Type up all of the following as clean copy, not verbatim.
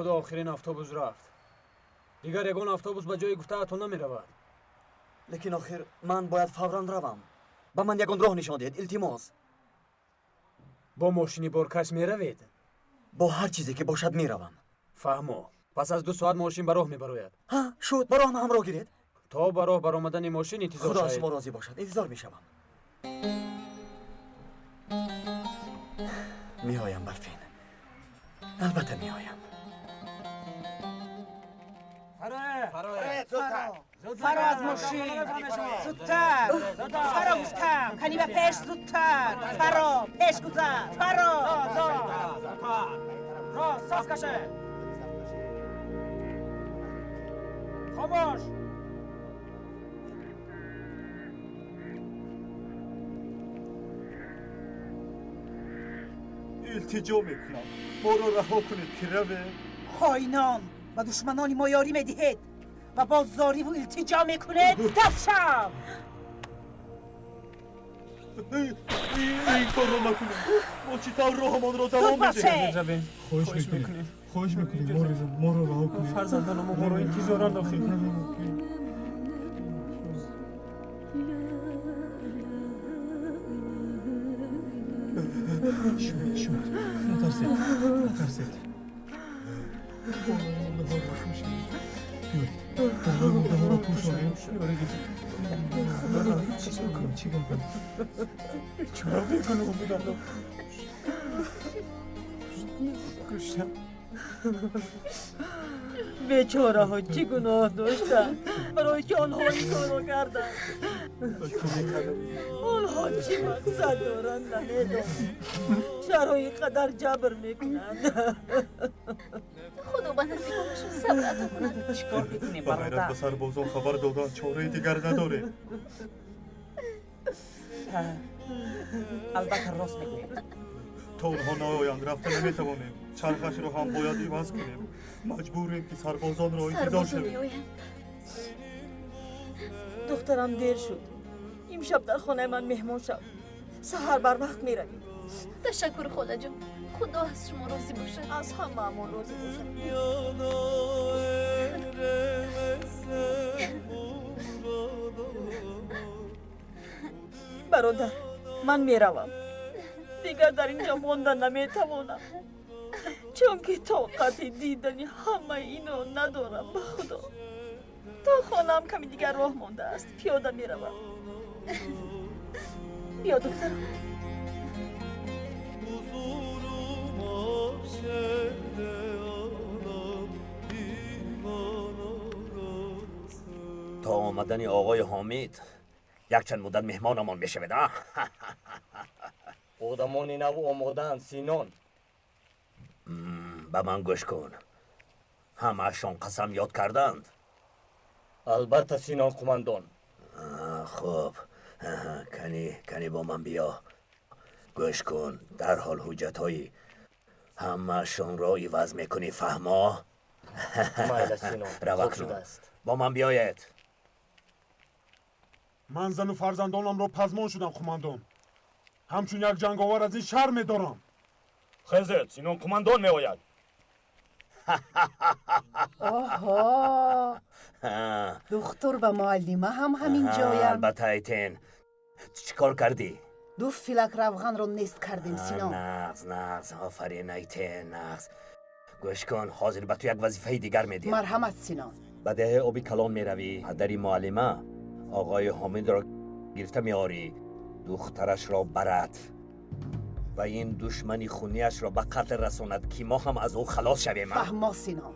Худо охирин автобус рафт. Дигар ягон автобус ба ҷои гуфтаатон намеравад. Лекин охир ман бояд фавран равам. Ба ман ягон роҳ нишон диҳед, илтимос. Бо мошини боркаш меравед? Бо ҳар чизе ки бошад меравам. Фаҳмо. Пас аз 2 соат мошин ба роҳ мебарояд. Ҳа, шуд, ба роҳ ҳамроҳ гиред. То ба роҳ баромадани мошин интизор шавед. Худо аз шумо розӣ бошад, интизор мешавам. Меоям, Барфин. Албатта меоям. Фаро аз мошин! Зудтар! Фаро гуфтам! Кани ба пеш зудтар! Фаро! Пеш гузар! Фаро! Рост саф каше! Хомӯш! Илтиҷо мекунам, моро раҳо кунед ки равем. Хоинон ба душманони мо ёрӣ медиҳед ва боз зориву илтиҷо мекунед. Дафт шав! Ин корро накунед. Мо чӣ тавр роҳамонро давом медиҳем? Хоҳиш мекунем, хоҳиш мекунем, моро раҳо кунед. Фарзандонамо моро интизоранд охир. Шуд, шуд, натарсед, натарсед. Чаро бегуноҳ буданд? Куштам. Бечораҳо чӣ гуноҳ доштанд? Барои ки онҳо ин корро карданд? Онҳо чӣ мақсад доранд намедонам. Чаро ин қадар ҷабр мекунанд? Худо ба насибонашон сабр ато кунад. Чӣ кор мекунем, ба ғайр аз бародар? ба сарбозон хабар додан чораи дигар надорем. Албатта рост мегӯед. То онҳо наоянд рафта наметавонем. Чархашро ҳам бояд иваз кунем. Маҷбурем ки сарбозонро интизор Сарбозон шавем. меоянд. Духтарам дер шуд. Имшаб дар хонаи ман меҳмон шав. Саҳар барвақт меравӣ. Ташаккур, холаҷон. Худо аз шумо розӣ бошад. Аз ҳамаамон розӣ бошад. Бародар, ман меравам. Дигар дар инҷо монда наметавонам. Чунки тоқати дидани ҳамаи инро надорам, ба Худо. То хонаам ками дигар роҳ мондааст. Пиёда меравам. Биё, духтарам. То омадани оғои Ҳомид якчанд муддат меҳмонамон мешавед, а? Одамони нав омодаанд, Синон. Ба ман гӯш кун. Ҳамаашон қасам ёд карданд? Албатта, Синон қумандон. Хуб, кани бо ман биё. Гӯш кун, дарҳол ҳуҷҷатҳои ҳамаашонро иваз мекунӣ, фаҳмо? Майла, Синон, Рав хуб акнун. шудааст. Бо ман биёед. Ман зану фарзандонамро пазмон шудам, қумандон. Ҳамчун як ҷанговар аз ин шар медорам. Хезед, Синон қумандон меояд. Оҳо, духтур ва муаллима ҳам ҳамин ҷоянд. Албатта, Айтен. Чӣ кор кардӣ? 2 филак равғанро нест кардем, Синон. Нағз, нағз, офарин, Айтен, нағз. Гӯш кун, ҳозир ба ту як вазифаи дигар медиҳам. Марҳамат, Синон. Ба деҳаи оби калон меравӣ. Падари муаллима оғои Ҳомидро гирифта меорӣ. Духтарашро барад ва ин душмани хунияшро ба қатл расонад, ки мо ҳам аз ӯ халос шавем. Фаҳмо, Синон.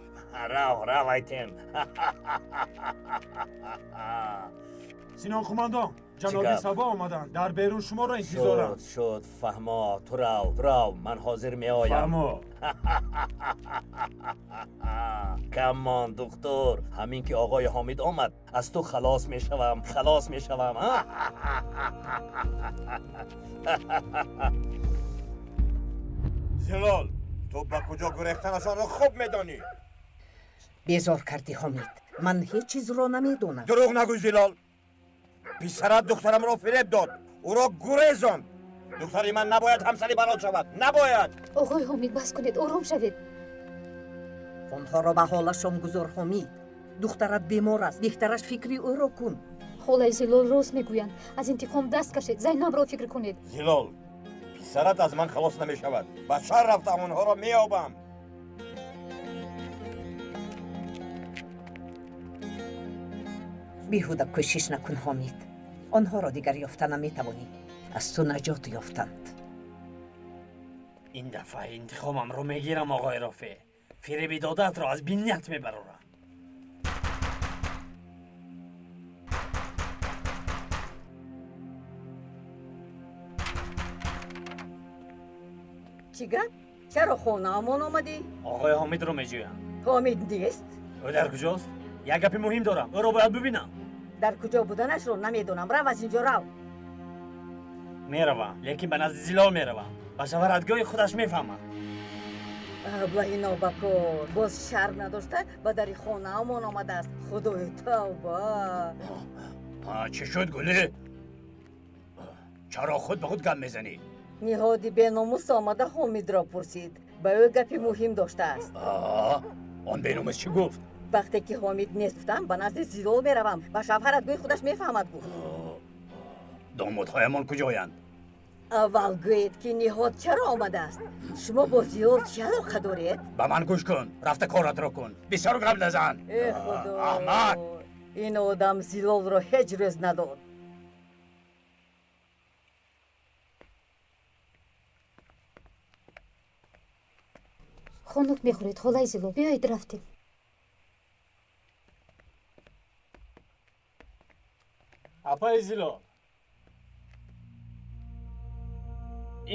Рав, рав, Айтен. Синон қумандон, ҷаноби гап? Сабо омаданд. Дар берун шуморо интизоранд. Шуд, шуд, фаҳмо. Ту рав, рав, ман ҳозир меоям. Фаҳмо. Камон, духтур, ҳамин ки оғои Ҳомид омад, аз ту халос мешавам, халос мешавам. Зилол, ту ба куҷо гурехтанашонро хуб медонӣ. Безор кардӣ, Ҳомид. Ман ҳеҷ чизро намедонам. Дурӯғ нагӯй, Зилол. Писарат духтарамро фиреб дод, ӯро гурезонд. Духтари ман набояд ҳамсари барот шавад, набояд. Оғои Ҳомид, бас кунед, ором шавед. Онҳоро ба ҳолашон гузор, Ҳомид. Духтарат бемор аст, беҳтараш фикри ӯро кун. Холаи Зилол рост мегӯянд. Аз интиқом даст кашед, Зайнабро фикр кунед. Зилол, писарат аз ман халос намешавад. Ба шаҳр рафтам, онҳоро меёбам. Беҳуда кӯшиш накун, Ҳомид. Онҳоро дигар ёфта наметавонӣ. Аз ту наҷот ёфтанд. Ин дафъа интиқомамро мегирам, оғои Рофеъ. Фиреби додаатро аз бинният мебарорам. Чӣ гап? Чаро хонаамон омадӣ? Оғои Ҳомидро меҷӯям. Ҳомид нест? Ӯ дар куҷост? Як гапи муҳим дорам, ӯро бояд бибинам. Дар куҷо буданашро намедонам. Рав аз инҷо, рав. Меравам, лекин ба назди Зилол меравам. Ба шаваратгоҳи худаш мефаҳмад. Аблаҳи нобакор, боз шарм надошта ба дари хонаамон омадааст. Худои тавба! Чӣ шуд, Гулӣ? Чаро худ ба худ гап мезанӣ? Ниҳоди беномус омада Ҳомидро пурсид. Ба ӯ гапи муҳим доштааст. Он беномус чӣ гуфт? Вақте ки Ҳомид нест, гуфтам ба назди Зилол меравам, ба шавҳарат гӯй, худаш мефаҳмад, гуфт. Домодҳоямон куҷоянд? Аввал гӯед, ки Ниҳод чаро омадааст? Шумо бо Зилол чӣ алоқа доред? Ба ман гӯш кун, рафта коратро кун. Бисёр гап назан. Э худо, Аҳмад! Ин одам Зилолро ҳеҷ рӯз надод. Хунук мехӯред, холаи Зилол. Биёед, рафтем. Апаи Зилол,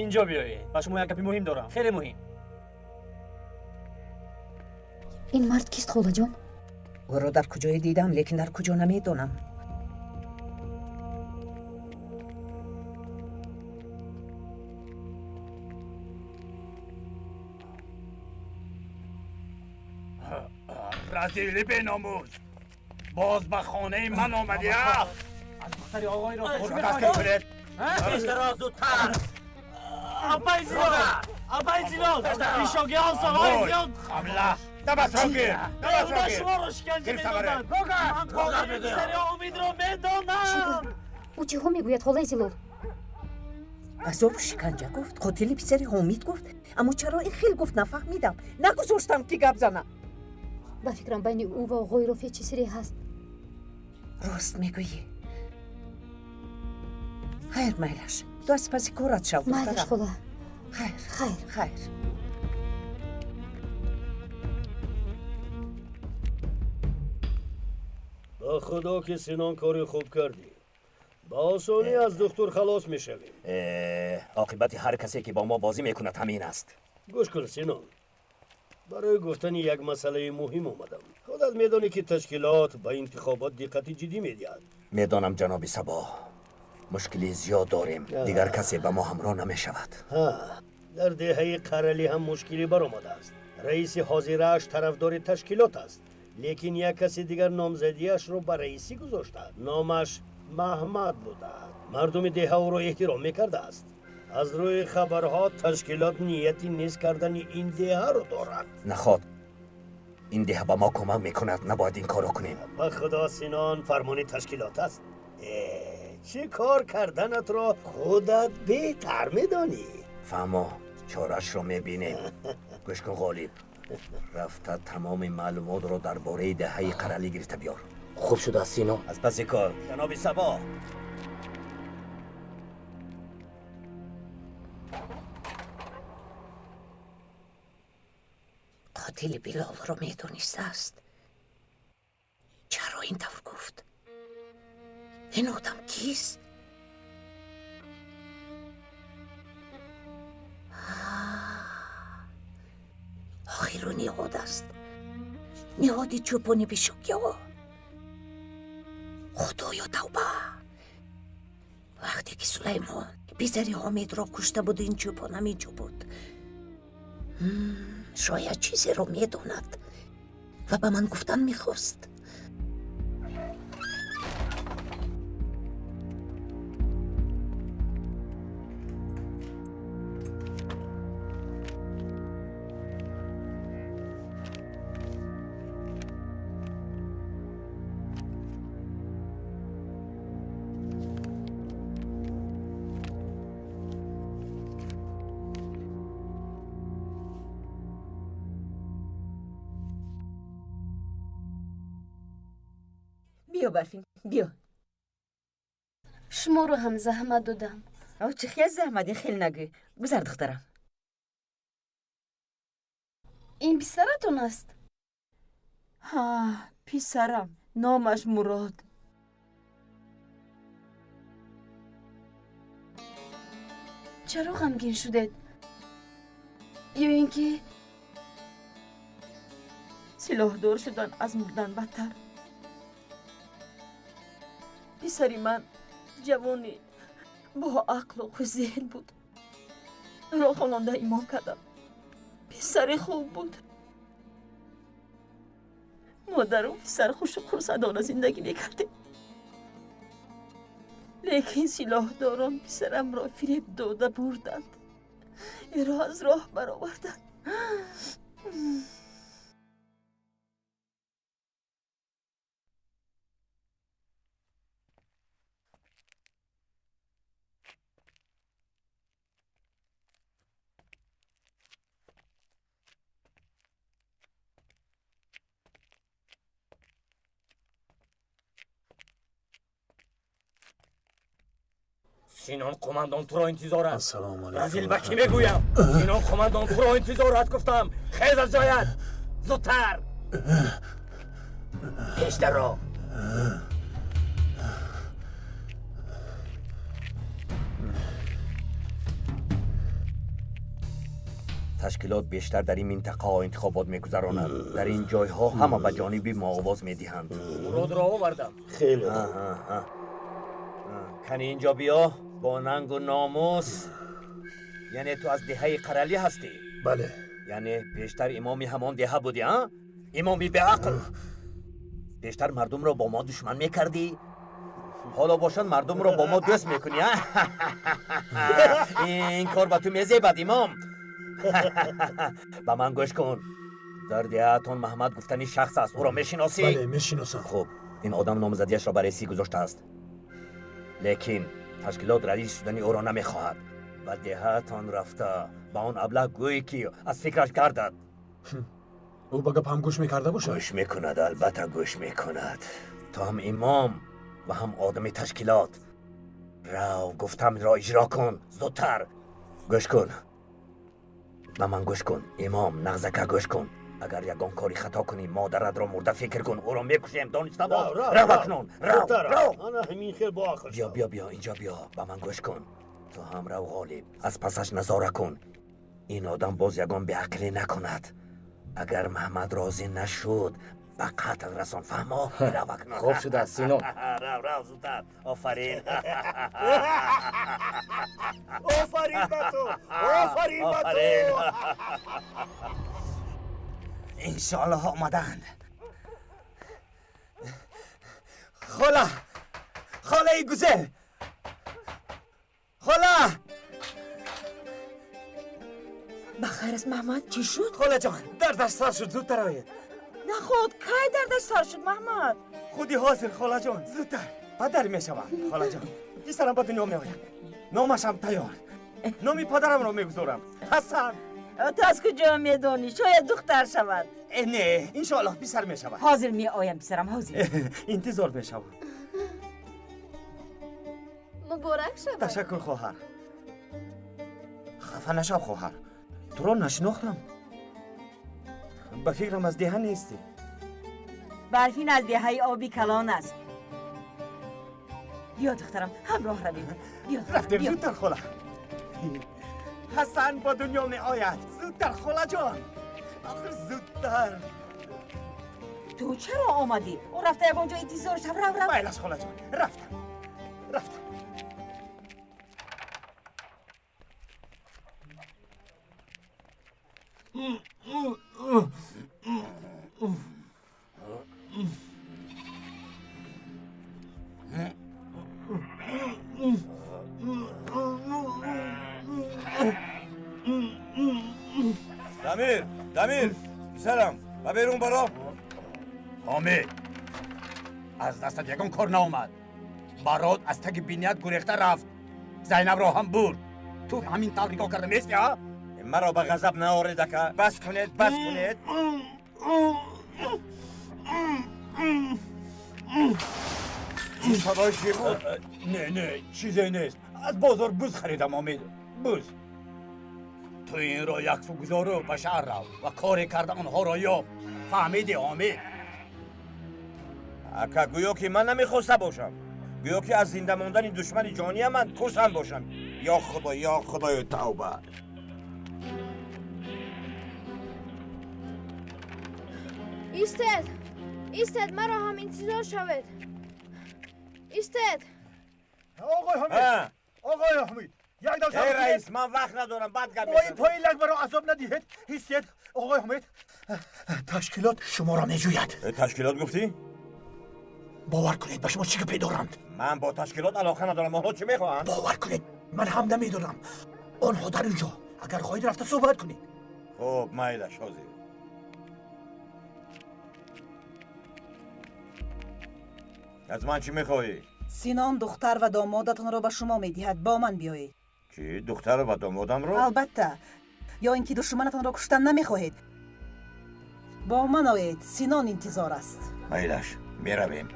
инҷо биёед. Ба шумо як гапи муҳим дорам, хеле муҳим. Ин мард кист, холаҷон? Ӯро дар куҷое дидам, лекин дар куҷо намедонам. Разили беномус, боз ба хонаи ман омадӣ? Аз духтари оғои Рофеъ даст кунед. Пештаро зудтар. Апаи Зилол, апаи Зилол, пешогиҳо солҳои зиёд ҳамла. Дабатро гир, дабатро гир. Шуморо шиканҷа медоданд. Ман қотили писари Ҳомидро медонам. Ӯ чиҳо мегӯяд, холаи Зилол? Азобу шиканҷа гуфт, қотили писари Ҳомид гуфт. Аммо чаро ин хел гуфт, нафаҳмидам. Нагузоштам, ки гап зана. Ба фикрам, байни ӯ ва оғои Рофеъ чӣ сире ҳаст. Рост мегӯӣ. Хайр, майлаш, ту аз паси корат шав. Майлаш, хола. Хайр. Хайр. Хайр. Ба худо ки Синон, кори хуб кардӣ. Ба осонӣ аз духтур халос мешавем. Оқибати ҳар касе ки бо мо бозӣ мекунад ҳамин аст. Гӯш кун, Синон, барои гуфтани як масъалаи муҳим омадам. Худат медонӣ, ки ташкилот ба интихобот диққати ҷиддӣ медиҳад. Медонам, ҷаноби Сабо. Мушкили зиёд дорем, дигар касе ба мо ҳамроҳ намешавад. Дар деҳаи Қаралӣ ҳам мушкилӣ баромадааст. Раиси ҳозирааш тарафдори ташкилот аст, лекин як каси дигар номзадиашро ба раисӣ гузоштааст. Номаш Маҳмад будааст. Мардуми деҳа ӯро эҳтиром мекардааст. Аз рӯи хабарҳо, ташкилот нияти низ кардани ин деҳаро дорад. Наход ин деҳа ба мо кӯмак мекунад, набояд ин корро кунем. Ба худо, Синон, фармони ташкилот аст. Чӣ кор карданатро худат беҳтар медонӣ. Фаҳмо, чораашро мебинем. Гӯш кун, Ғолиб, рафта тамоми маълумотро дар бораи деҳаи Қаралӣ гирифта биёр. Хуб шудааст, Синон. Аз паси кор, ҷаноби Сабо. Қотили Билолро медонистааст. Чаро ин тавр гуфт? Ин одам кист? Охир ӯ Ниҳод аст. Ниҳоди чӯпони бешукиҳо. Худоё, тавба! Вақте ки Сулаймон писари Ҳомидро кушта буд, ин чӯпон ҳаминҷо буд. Шояд чизеро медонад ва ба ман гуфтан мехост. Биё Барфин, биё. Шуморо ҳам заҳмат додам. Чӣ хел заҳмат, ин хел нагӯй. Гузар духтарам. Ин писаратон аст? Ҳа, писарам. Номаш Мурод. Чаро ғамгин шудед? Ё ин ки силоҳдор шудан аз мурдан бадтар. Писари ман ҷавони бо ақлу хушзеҳн буд. Ӯро хононда имом кардам. Писари хуб буд. Модару писар хушу хурсандона зиндагӣ мекардем. Лекин силоҳдорон писарамро фиреб дода бурданд. Ӯро аз роҳ бароварданд. Синон қумандон туро интизор аст. Ассалому алайкум. Разил ба кӣ мегӯям? Синон қумандон туро интизор аст гуфтам. Хез аз ҷоят. Зудтар. Пештарро. Ташкилот бештар дар ин минтақаҳо интихобот мегузаронад. Дар ин ҷойҳо ҳама ба ҷониби мо овоз медиҳанд. Муродро овардам. Хеле. Кани инҷо биё, бо нангу номус. Яъне ту аз деҳаи Қаралӣ ҳастӣ? Бале. Яъне пештар имоми ҳамон деҳа будӣ, а? Имоми беақл. Пештар мардумро бо мо душман мекардӣ? Ҳоло бошад мардумро бо мо дӯст мекунӣ, а? Ин кор ба ту мезебад, имом. Ба ман гӯш кун. Дар деҳаатон Маҳмад гуфтани шахс аст. Ӯро мешиносӣ? Бале, мешиносам. Хуб, ин одам номзадиашро ба раисӣ гузоштааст. Лекин ташкилот раис шудани ӯро намехоҳад. Ба деҳаатон рафта ба он аблаҳ гӯй ки аз фикраш гардад. Ӯ ба гап ҳам гӯш мекарда бошад? Гӯш мекунад, албатта гӯш мекунад. Ту ҳам имом ва ҳам одами ташкилот. Рав, гуфтамро иҷро кун, зудтар. Гӯш кун. Ба ман гӯш кун, имом, нағзака гӯш кун. Агар ягон кори хато кунӣ, модаратро мурда фикр кун, ӯро мекушем, дониста бош. Рав акнун, рав, рав. Ана ҳамин хел бо ақл. Биё, биё, биё, инҷо биё, ба ман гӯш кун. Ту ҳам рав Ғолиб, аз пасаш назора кун. Ин одам боз ягон беақлӣ накунад. Агар Маҳмад розӣ нашуд, ба қатл расон, фаҳмо? Рав акнун. Хуб шудааст, Синон. Рав, рав, зудтар. Офарин. Офарин ба ту, офарин ба ту. Иншоаллоҳ омаданд. Хола, холаи гузел, хола. Ба хайр аст, Маҳмад, чӣ шуд? Холаҷон, дардаш сар шуд, зудтар оед. Наход, кай дардаш сар шуд, Маҳмад? Худи ҳозир, холаҷон, зудтар. Падар мешавам, холаҷон. Писарам ба дунё меояд. Номашам тайёр. Номи падарамро мегузорам. Ҳасан. Ту аз куҷо медонӣ? Шояд духтар шавад. Не, иншоаллоҳ писар мешавад. Ҳозир меоям, писарам, ҳозир. Интизор мешавам. Муборак шавад. Ташаккур, хоҳар. Хафа нашав, хоҳар. Туро нашинохтам. Ба фикрам аз деҳа нестӣ. Барфин аз деҳаи оби калон аст. Биё, духтарам, ҳамроҳ равем. Рафтем, зудтар, хола. Ҳасан ба дунё меояд. Зудтар, холаҷон. Охир зудтар. Ту чаро омадӣ? Ӯ рафта ягон ҷо интизор шав. Рав, рав. Майлаш, холаҷон. Рафтам. Рафтам. Дамир, Дамир, писарам, ба берун баро. Ҳомид, аз дастат ягон кор наомад. Барот аз таги биният гурехта рафт. Зайнабро ҳам бурд. Ту ҳамин тавр нигоҳ карда мести, а? Маро ба ғазаб наоред, ака. Бас кунед, бас кунед. Ин садои чӣ буд? Не, не, чизе нест. Аз бозор буз харидам, Омид. Буз. Ту инро яксу гузору ба шаҳр рав ва коре карда онҳоро ёб. Фаҳмидӣ, Омид? Ака, гӯё ки ман намехоста бошам. Гӯё ки аз зинда мондани душмани ҷониям ман хурсанд бошам. Ё Худо, ё Худоё, тавба. Истед! Истед, маро ҳам интизор шавед. Истед! Оғои Ҳамид! Оғои Ҳамид! Як дам сабр кунед. Раис, ман вақт надорам, баъд гап мезанам. Бо ин пои лак маро азоб надиҳед. Истед, оғои Ҳамид. Ташкилот шуморо меҷӯяд. Ташкилот гуфтӣ? Бовар кунед, ба шумо чӣ гапе доранд? Ман бо ташкилот алоқа надорам. Онҳо чӣ мехоҳанд? Бовар кунед, ман ҳам намедонам. Онҳо дар ин ҷо. Агар хоҳед рафта суҳбат кунед. Хуб, майлаш, ҳозир. Аз ман чӣ мехоҳӣ? Синон духтар ва домодатонро ба шумо медиҳад. Бо ман биёед. Чӣ? Духтар ва домодамро? Албатта. Ё ин ки душманатонро куштан намехоҳед. Бо ман оед. Синон интизор аст. Майлаш, меравем.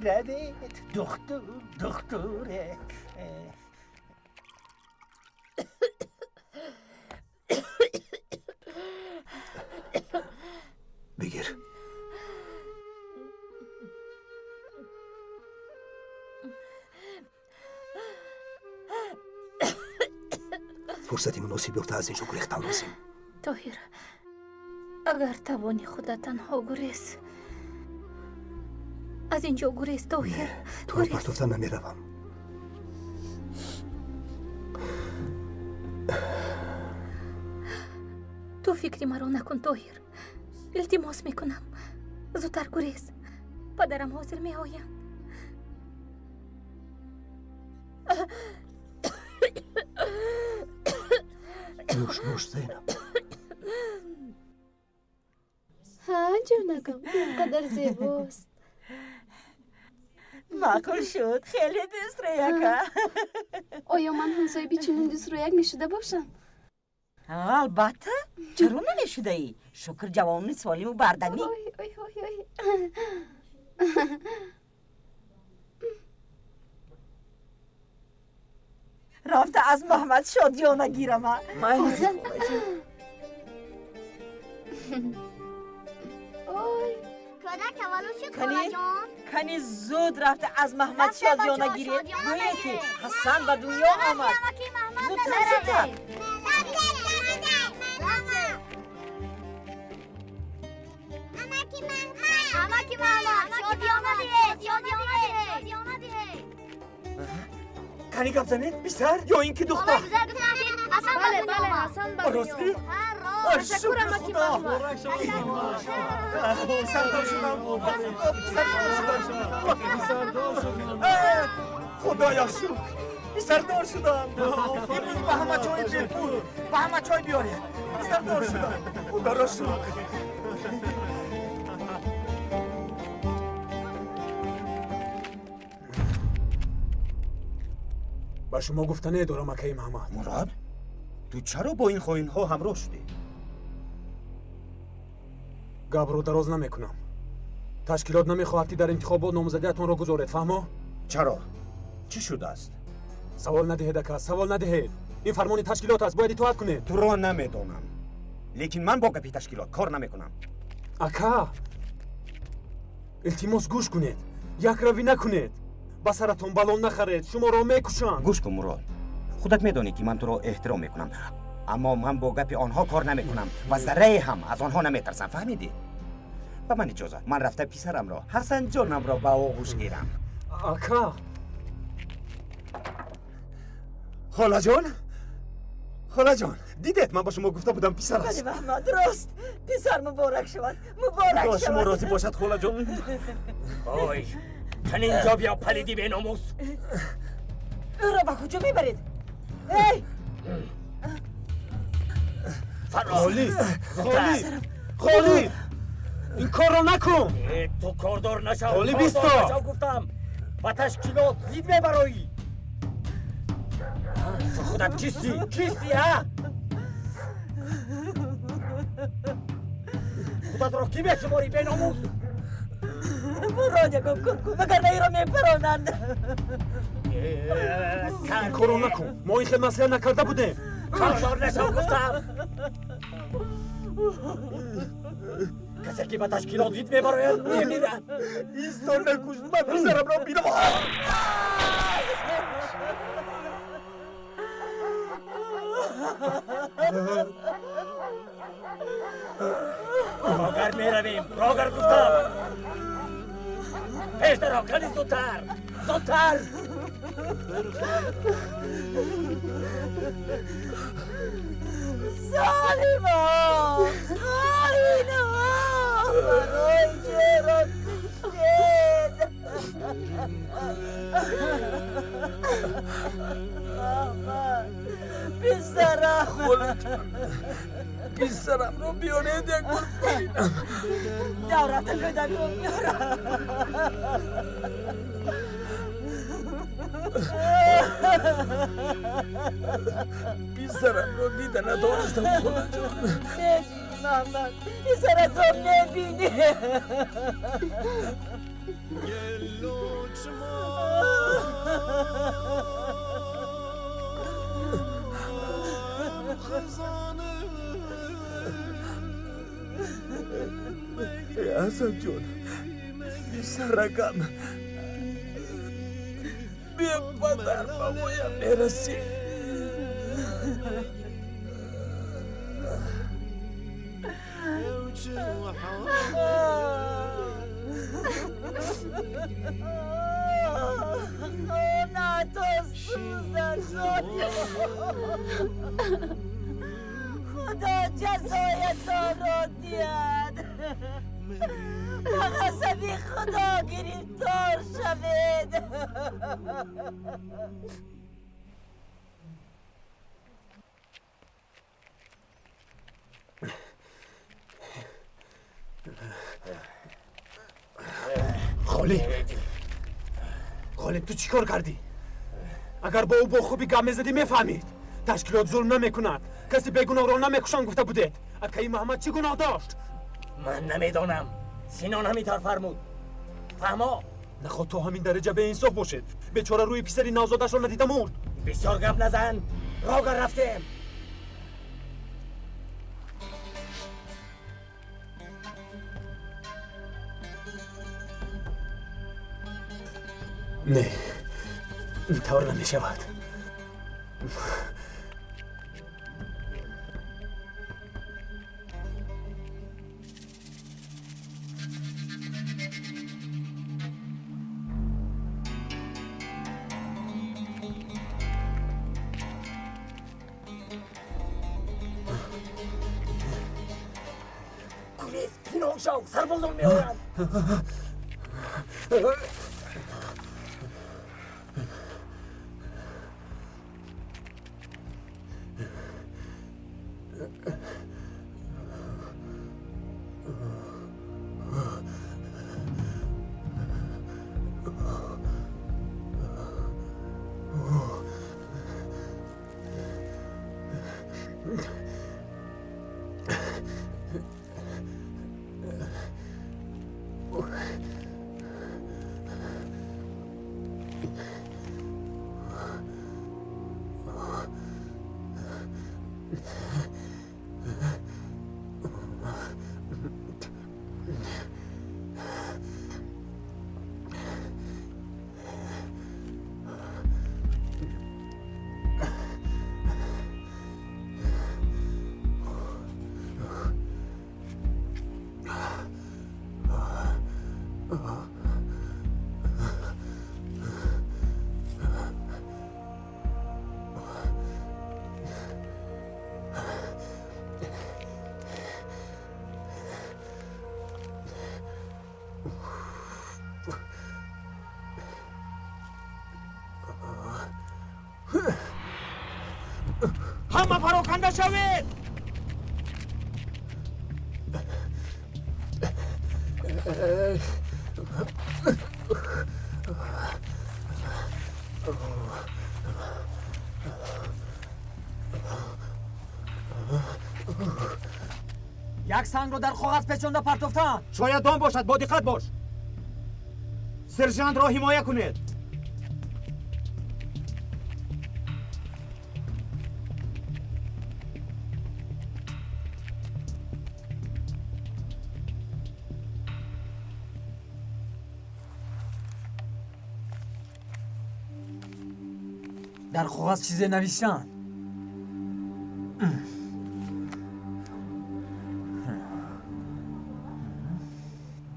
Равед, духтур, духтур. Бигир. Фурсати муносиб ёфта аз ин ҷо гурехтан лозим. Тоҳир, агар тавони худа танҳо гурез. Аз ин ҷо гурез, Тоҳир. Туро партофта намеравам. Ту фикри маро накун, Тоҳир. Илтимос мекунам. Зудтар гурез. Падарам ҳозир меоянд. Нӯш, нӯш, Зайнаб. Ҳа, ҷонакам, ин қадар зебост. Маъқул шуд. Хеле дӯстрӯяка. Оё ман ҳам соҳиби чунин дӯстрӯяк мешуда бошам? Албатта, чаро намешудаӣ? Шукр, ҷавони солиму бардамӣ. Ой, ой, ой, ой. Рафта аз Муҳаммад шодиёна гирама. Ой, кӯдак таваллуд шуд, холаҷон. Кани зуд рафта аз Муҳаммад шодиёна гиред. Гӯед ки Ҳасан ба дунё омад. Зудтар, зудтар. Амаки Муҳаммад, шодиёна диҳед, шодиёна диҳед, шодиёна диҳед. Кани гап занед, писар ё ин ки духтар? Бале, бале, Ҳасан ба дунё Ростӣ? омад. Шукр Худо! Писардор шудам! Писардор шудам! Худоё шукр! Писардор шудам! Имрӯз ба ҳама чой бепул, ба ҳама чой биёред! Писардор шудам! Худоро шукр! Ба шумо гуфта недорам, акаи Муҳаммад. Мурод, ту чаро бо ин хоинҳо ҳамроҳ шудӣ? Гапро дароз намекунам. Ташкилот намехоҳад, ки дар интихобот номзадиятонро гузоред, фаҳмо? Чаро? Чӣ шудааст? Савол надиҳед, ака, савол надиҳед. Ин фармони ташкилот аст, бояд итоат кунед. Туро намедонам, лекин ман бо гапи ташкилот кор намекунам. Ака, илтимос гӯш кунед, якравӣ накунед. Ба саратон балон нахаред, шуморо мекушанд. Гӯш кун, Мурод, худат медонӣ, ки ман туро эҳтиром мекунам, аммо ман бо гапи онҳо кор намекунам ва заррае ҳам аз онҳо наметарсам, фаҳмидӣ? Ба ман иҷозат, ман рафта писарамро, Ҳасанҷонамро ба оғӯш гирам. Ака! Холаҷон, холаҷон, дидед, ман ба шумо гуфта будам, писар аст. Бале, Муҳаммад, рост. Писар муборак шавад, муборак шавад. Шумо розӣ бошад, холаҷон. Ой, кан инҷо биё, палиди беномус. Ӯро ба куҷо мебаред? Эй! Холид! Холид! Холид! Ин корро накун! Ту кордор нашав! Холид, бисто! Гуфтам, ба ташкилот зид мебароӣ! Ту худат кистӣ? Кистӣ, ҳа? Худатро кӣ мешуморӣ, беномус? Мурод, ягон кор кун, вагарна иро мепаронанд. Ин корро накун. Мо ин хел маслиҳат накарда будем. Хоксор нашав, гуфтам. Касе ки ба ташкилот зид мебарояд, мемирад. Исто, накуш, ман писарамро бинам. Рогар меравем, рогар, гуфтам. Пеш даро, кани, зудтар, зудтар. Золимо, хоинаҳо, барои чаро куштед? Мама, писарам. Писарамро биёред, як бор бибинам. Дав, рафта кӯдакро биёрам. Писарамро дида надонистам, холаҷон. Мебинӣ, Муҳаммад, писаратро мебинӣ. Ҳасанҷон, писаракам, бепадар ба воя мерасӣ. Хонато сӯзад, золим. Худо ҷазоятонро диҳад. Ба ғазаби Худо гирифтор шавед. Ғолиб, Ғолиб, ту чӣ кор кардӣ? Агар бо ӯ бо хубӣ гап мезадӣ, мефаҳмид. Ташкилот зулм намекунад, каси бегуноҳро намекушанд, гуфта будед. Акаи Муҳаммад чӣ гуноҳ дошт? Ман намедонам. Синон ҳамин фармуд. Фаҳмо? Наход то ҳамин дараҷа беинсоф бошед. Бечора рӯи писари навзодашро надида мурд. Бисёр гап назан. Рога рафтем. Не, ин тавр намешавад. Гурез, пинон шав, сарбозон меоянд. Ҳама пароканда шавед! Як сангро дар коғаз печонда партофтаанд. Шояд дом бошад, бо диққат бош. Сержантро ҳимоя кунед. Дар коғаз чизе навиштанд.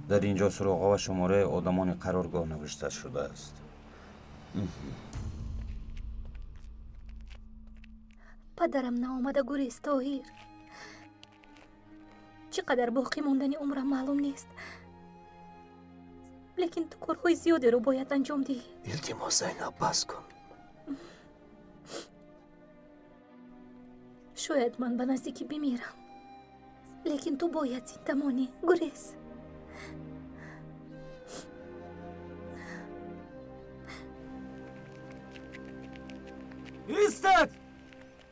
Дар ин ҷо суроға ва шумораи одамони қароргоҳ навишта шудааст. Падарам наомада гурез, Тоҳир. Чӣ қадар боқӣ мондани умрам маълум нест. Лекин ту корҳои зиёдеро бояд анҷом диҳӣ. Илтимос, Зайнаб, бас кун. Шояд ман ба наздикӣ бимирам, лекин ту бояд зинда монӣ. Гурез. Истед!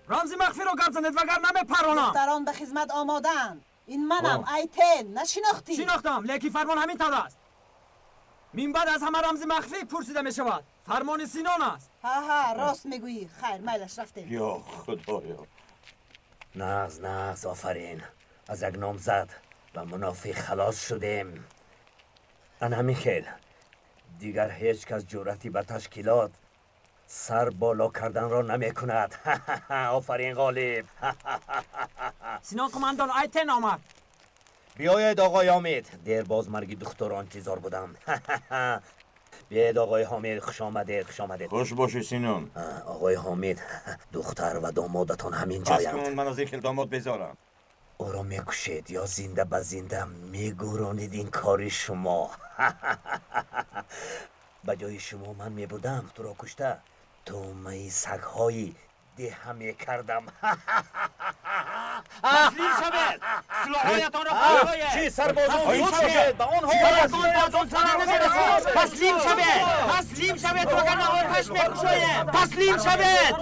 Рамзи махфиро гап занед, вагарна мепаронам. Духтарон ба хизмат омодаанд. Ин манам, Айтен, нашинохтӣ? Шинохтам, лекин фармон ҳамин тавр аст. Минбаъд аз ҳама рамзи махфӣ пурсида мешавад. Фармони Синон аст. Ҳа, рост мегӯӣ. Хайр, майлаш, рафтем. Ё Худоё! Нағз, нағз, офарин. Аз як номзад ва мунофиқ халос шудем. Ан ҳамин хел. Дигар ҳеҷ кас ҷуръати ба ташкилот сар боло карданро намекунад. Офарин, Ғолиб. Синон қумандон, Айтен омад. Биёед, оғои Ҳомид. Дер боз марги духтурро интизор будам. Биёед, оғои Ҳомид, хуш омадед, хуш омадед. Хуш бошӣ, Синон. Оғои Ҳомид, духтар ва домодатон ҳамин ҷоянд. Бас кун, ман аз ин хел домод безорам. Ӯро мекушед ё зинда ба зинда мегӯронед, ин кори шумо. Ба ҷои шумо ман мебудам, туро кушта тӯъмаи сагҳои деҳа мекардам. Таслим шавед! Силоҳҳоятонро партоед! Чӣ, сарбозон, зуд шавед! Ба онҳо таслим шавед! Таслим шавед, вагарна оташ мекушоем! Таслим шавед!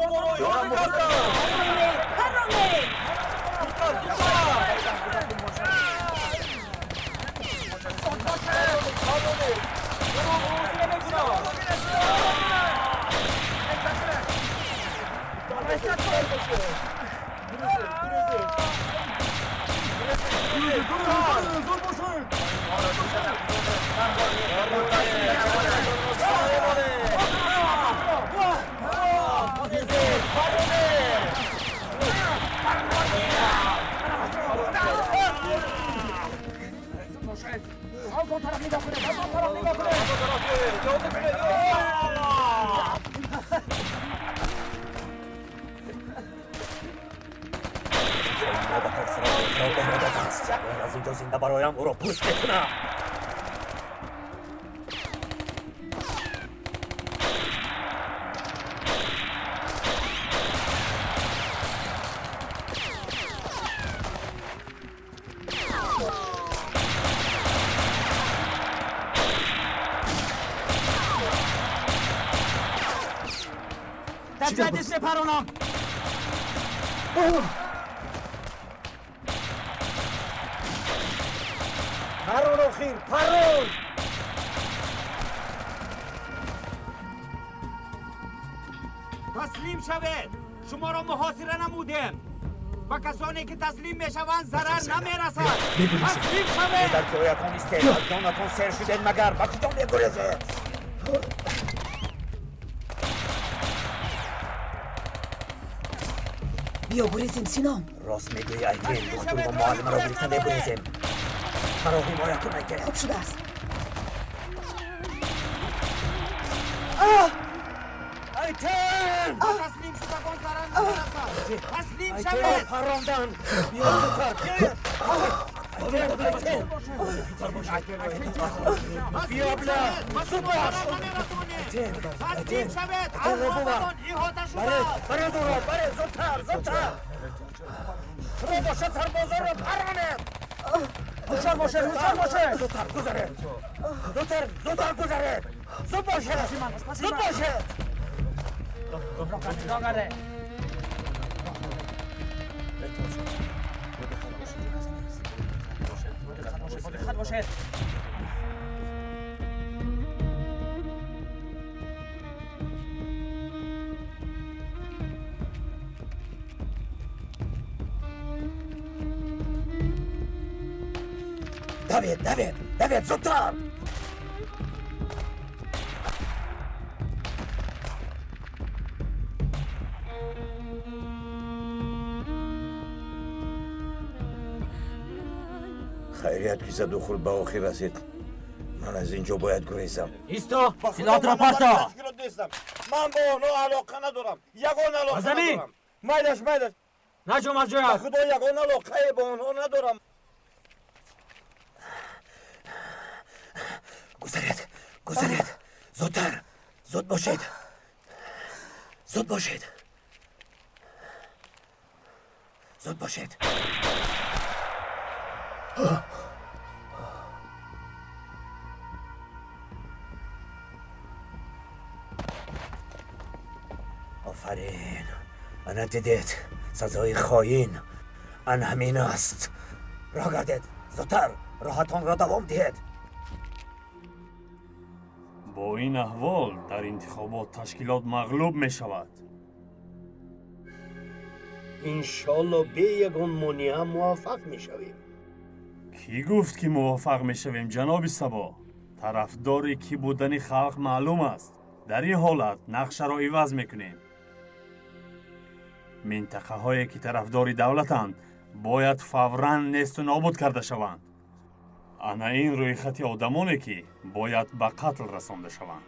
Аз инҷо зинда бароям ӯро пӯст мекунам. Дар ҷадис мепаронам. Парон, охир, парон! Таслим шавед! Шуморо муҳосира намудем. Ба касоне ки таслим мешаванд зарар намерасад. Таслим шавед! Дар ҷоятон истед, аз ҷонатон сер шудед магар? Ба куҷо мегурезед? Биё гурезем, Синон. Рост мегӯӣ, Айтен, духтур ва муаллимаро гирифта мегурезем. Маро ҳимоя кун, Айтен. Хуб шудааст. Айтен! Таслим шудагон зарар намерасад. Таслим шавед! Парондан! Биё зудтар, биёед! Биё, бля! Зуд бош! Таслим шавед! Армонатон иҳота шудааст! Баред ӯро, баред, зудтар, зудтар! Худо бошад, сарбозонро паронед! Ҳушёр бошед, ҳушёр бошед! Зудтар гузаред! Зудтар, зудтар гузаред! Зуд бошед! Зуд бошед! бошед. Давид, Давид, Давид, зудтар! Хайрият ки заду хурд ба охир расид. Ман аз ин ҷо бояд гурезам. Исто, силоҳатро парто! Ман бо онҳо алоқа надорам. Ягон алоқа надорам. Майлаш, майлаш. Наҷум аз ҷоят. Ба худо ягон алоқае бо онҳо надорам. Гузаред, гузаред. Зудтар, зуд бошед. Зуд бошед. Зуд бошед. Офарин. Ана дидед, сазои хоин ан ҳамин аст. Роҳ гардед, зудтар, роҳатонро давом диҳед. Бо ин аҳвол дар интихобот ташкилот мағлуб мешавад. Иншоалло бе ягон монеа муваффақ мешавем. Кӣ гуфт ки муваффақ мешавем, ҷаноби Сабо? Тарафдори кӣ будани халқ маълум аст. Дар ин ҳолат нақшаро иваз мекунем. Минтақаҳое ки тарафдори давлатанд бояд фавран несту нобуд карда шаванд. Ана ин рӯйхати одамоне ки бояд ба қатл расонда шаванд.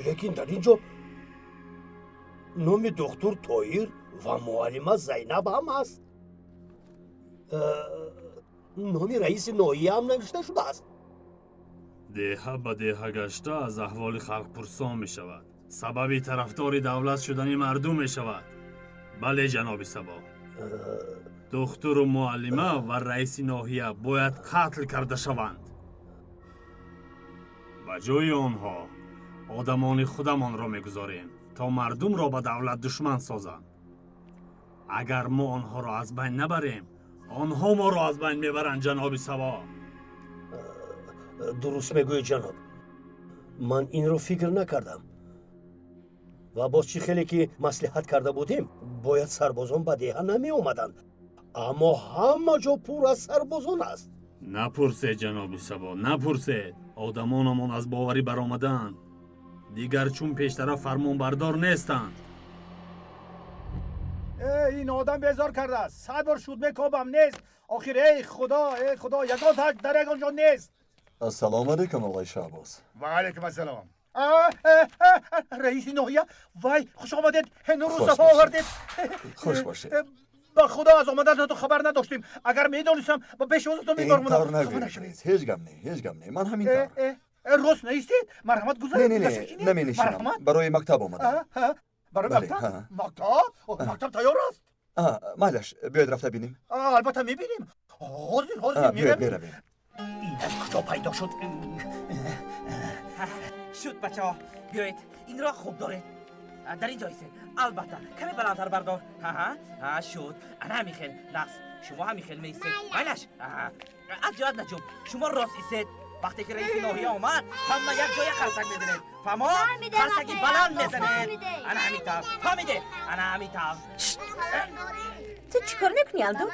Лекин дар ин ҷо номи доктор Тоир ва муаллима Зайнаб ҳам аст. Номи раиси ноҳия ҳам навишта шудааст. Деҳа ба деҳа гашта аз аҳволи халқ пурсон мешавад. Сабаби тарафдори давлат шудани мардум мешавад. Бале, ҷаноби Сабо. Духтуру муаллима ва раиси ноҳия бояд қатл карда шаванд. Ба ҷои онҳо одамони худамонро мегузорем, то мардумро ба давлат душман созанд. Агар мо онҳоро аз байн набарем, онҳо моро аз байн мебаранд, ҷаноби Сабо. Дуруст мегӯед, ҷаноб. Ман инро фикр накардам. Ва боз чӣ хеле ки маслиҳат карда будем, бояд сарбозон ба деҳа намеомаданд. Аммо ҳама ҷо пур аз сарбозон аст. Напурсед, ҷаноби Сабо, напурсед. Одамонамон аз боварӣ баромадаанд. Дигар чун пештара фармонбардор нестанд. Ин одам безор кардааст. 100 бор шуд мекобам, нест. Охир эй худо, эй худо, ягон таҷ дар ягон ҷо нест. Ассалому алайкум, оқои Шаҳбоз. Ва алайкум ассалом. Раиси ноҳия, вай, хуш омадед, нуру сафо овардед. Хуш бошед. Ба худо аз омаданатон хабар надоштем. Агар медонистам, ба пешвозатон мебармудам. Ин тавр нагӯед, раис. Ҳеҷ гап не, ҳеҷ гап не. Ман ҳамин тавр. Рост наистед? Марҳамат гузаред. Не, не, не, наменишинам. Барои мактаб омадам. Барои мактаб? Мактаб? Мактаб тайёр аст. Майлаш, биёед рафта бинем. Албатта мебинем. Ҳозир, ҳозир меравем. Меравем. Ин аз куҷо пайдо шуд? Шуд, бачаҳо, биёед инро хуб доред. Дар ин ҷо истед. Албатта, каме баландтар бардор. Ҳа, шуд. Ана ҳамин хел нақс. Шумо ҳамин хел меистед. Майлаш, аз ҷоят наҷум. Шумо рост истед. Вақте ки раиси ноҳия омад, ҳама як ҷоя қарсак мезанед. Фаҳмо? Қарсаки баланд мезанед. Ана ҳамин тавр. Фаҳмидед? Ана ҳамин тавр. Ту чӣ кор мекунӣ, Алдо?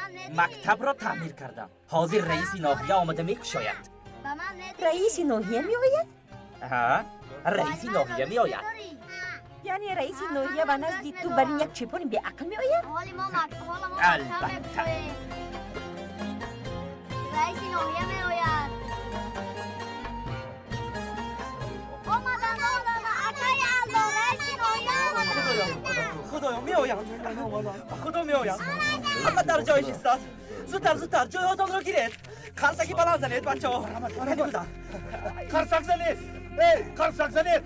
Мактабро таъмир кардам. Ҳозир раиси ноҳия омада мекушояд. Раиси ноҳия меояд? Ҳа, раиси ноҳия меояд. Яъне раиси ноҳия ба назди ту бар ин як чепони беақл меояд? Албатта. Раиси ноҳия меояд. Омадан, омадан, акаи Алдо, раиси ноҳия омадан. Худоё, меоянд. Ба худо меоянд. Ҳама дар ҷояш истад. Зудтар, зудтар, ҷойҳотонро гиред. Қарсаки баланд занед, бачаҳо. Қарсак занед. Эй, қарсак занед.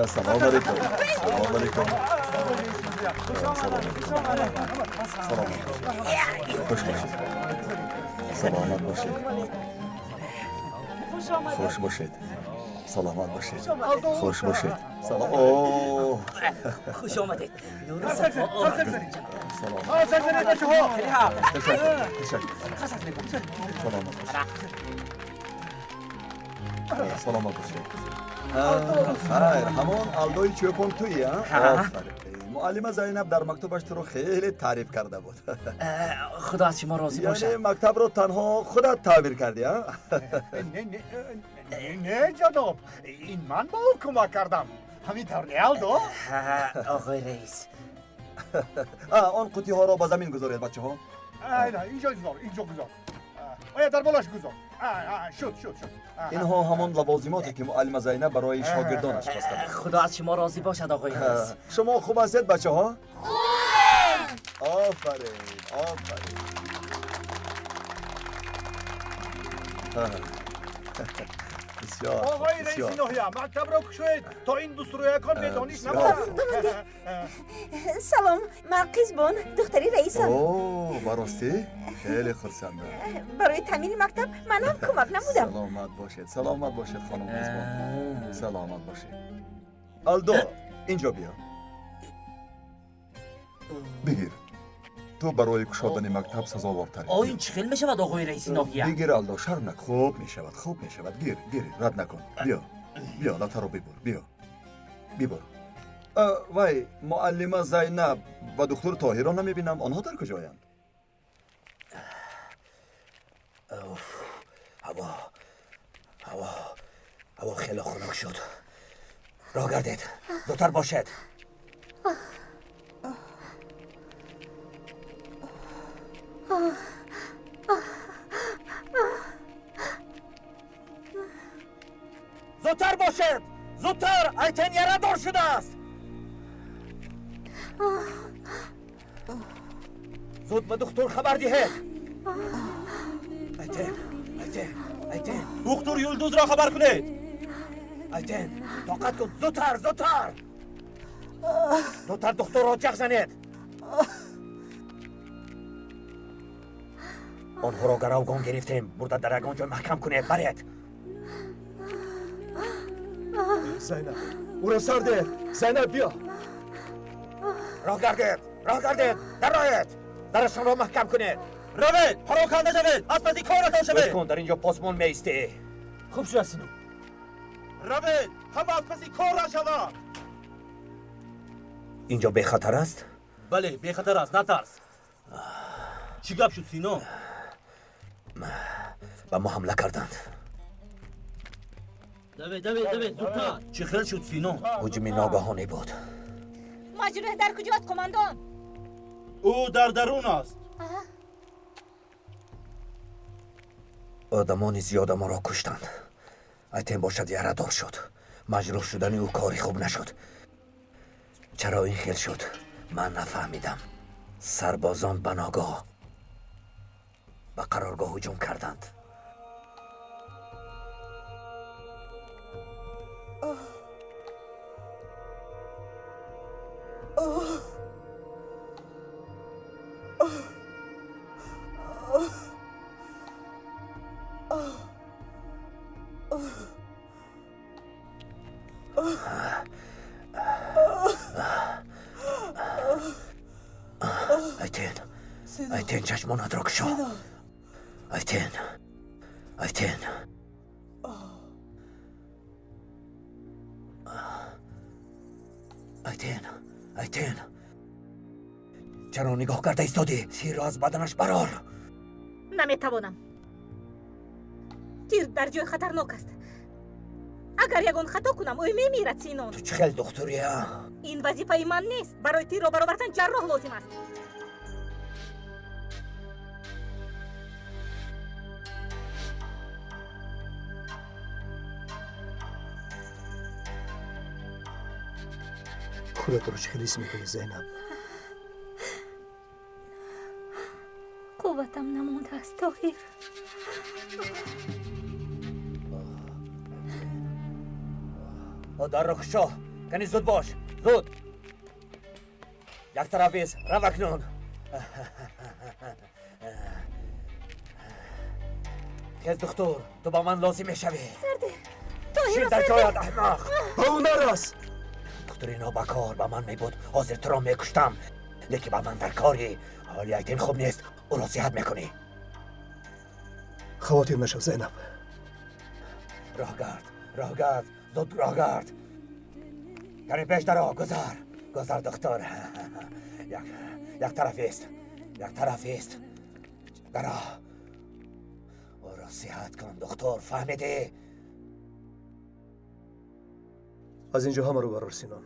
Ассалому алайкум. Ассалому алайкум. Салом. Хуш бошед. Саломат бошед. Хуш омадед. Хуш бошед. Саломат бошед. Хуш бошед. Салом. Хуш омадед. Салом. Саломат бошед. Саломат бошед. Хайр, ҳамон Алдои чӯпон туӣ, а? Муаллима Зайнаб дар мактубаш туро хеле таъриф карда буд. Худо аз шумо розӣ бошад. Яъне мактабро танҳо худат таъмир кардӣ, а? Не, ҷаноб, ин ман ба ӯ кӯмак кардам. Ҳамин тавр не, Алдо? Оғои раис. Он қуттиҳоро ба замин гузоред, бачаҳо. Инҷо гузор, инҷо гузор. Оя дар болош гузор. Шуд, шуд, шуд. Инҳо ҳамон лавозимоте ки муаллима Зайнаб барои шогирдонаш хаста буд. Худо аз шумо розӣ бошад, оғои раис. Шумо хуб ҳастед, бачаҳо? Хубем! Офарин, офарин. Бисёр. Оғои раиси ноҳия, мактабро кушоед, то ин дустурӯякон бедониш набошанд. Салом, ман Қизбон, духтари раисам. О, ба ростӣ? Хеле хурсандам. Барои таъмири мактаб манам кӯмак намудам. Саломат бошед, саломат бошед, хонум Қизбон. Саломат бошед. Алдо, инҷо биё. Бигир. Ту барои кушодани мактаб сазовортарӣ. О, ин чӣ хел мешавад, оғои раиси ноҳия? Бигир, Алдо, шарм накун. Хуб мешавад, хуб мешавад. Гир, гир, рад накун. Биё, биё, латаро бибур, биё. Бибур. Вай, муаллима Зайнаб ва духтур Тоҳирро намебинам. Онҳо дар куҷоянд? Ҳаво, ҳаво, ҳаво хеле хунук шуд. Роҳ гардед, зудтар бошед. Зудтар бошед! Зудтар! Айтен ярадор шудааст! Зуд ба духтур хабар диҳед! Айтен, Айтен, Айтен! Духтур Юлдузро хабар кунед! Айтен, тоқат кун! Зудтар, зудтар! Зудтар духтурро ҷеғ занед! Онҳоро гаравгон гирифтем. Бурда дар ягон ҷой маҳкам кунед. Баред. Зайнаб, ӯро сар деҳ. Зайнаб, биё. Роҳ гардед, роҳ гардед, дароед. Дарашонро маҳкам кунед. Равед, пароканда шавед, аз паси коратон шавед. Кун, дар инҷо посмон меистӣ. Хуб шуд, Сино. Равед, ҳама аз паси кора шаванд. Инҷо бехатар аст? Бале, бехатар аст, натарс. Чӣ гап шуд, Сино? Ба мо ҳамла карданд. Давед, давед, давед, зудтар. Чӣ хел шуд, Сино? Ҳуҷуми ногаҳонӣ буд. Маҷрӯҳ дар куҷост, қумандон? Ӯ дар дарун аст. Одамони зиёда моро куштанд. Айтен бошад ярадор шуд. Маҷрӯҳ шудани ӯ кори хуб нашуд. Чаро ин хел шуд? Ман нафаҳмидам. Сарбозон ба ногоҳ ба қароргоҳ ҳуҷум карданд. Айтен, Айтен, чашмонатро кушо. Айтен, Айтен. Айтен, Айтен. Чаро нигоҳ карда истодӣ? Тирро аз баданаш барор. Наметавонам. Тир дар ҷои хатарнок аст. Агар ягон хато кунам, ӯ мемирад, Синон. Ту чӣ хел духтурӣ, а? Ин вазифаи ман нест. Барои тирро баровардан ҷарроҳ лозим аст. Худатро чӣ хел ҳис мекунӣ, Зайнаб? Қувватам намондааст, Тоҳир. Дарро кушо. Кани зуд бош, зуд. Як тараф бис, рав акнун. Хез духтур, ту ба ман лозим мешавӣ. Сарде. Тоҳир дар ҷоят, аҳмақ. Ба ӯ нарас. Духтури нобакор ба ман мебуд, ҳозир туро мекуштам. Лекин ба ман дар корӣ. Ҳоли Айтин хуб нест, ӯро сиҳат мекунӣ. Хавотир нашав, Зайнаб. Роҳгард, роҳгард, зуд роҳгард. Каме пеш даро, гузар, гузар духтур. Як тарафист, як тарафист. Даро. Ӯро сиҳат кун, духтур, фаҳмидӣ? Аз инҷо ҳамаро барор, Синон.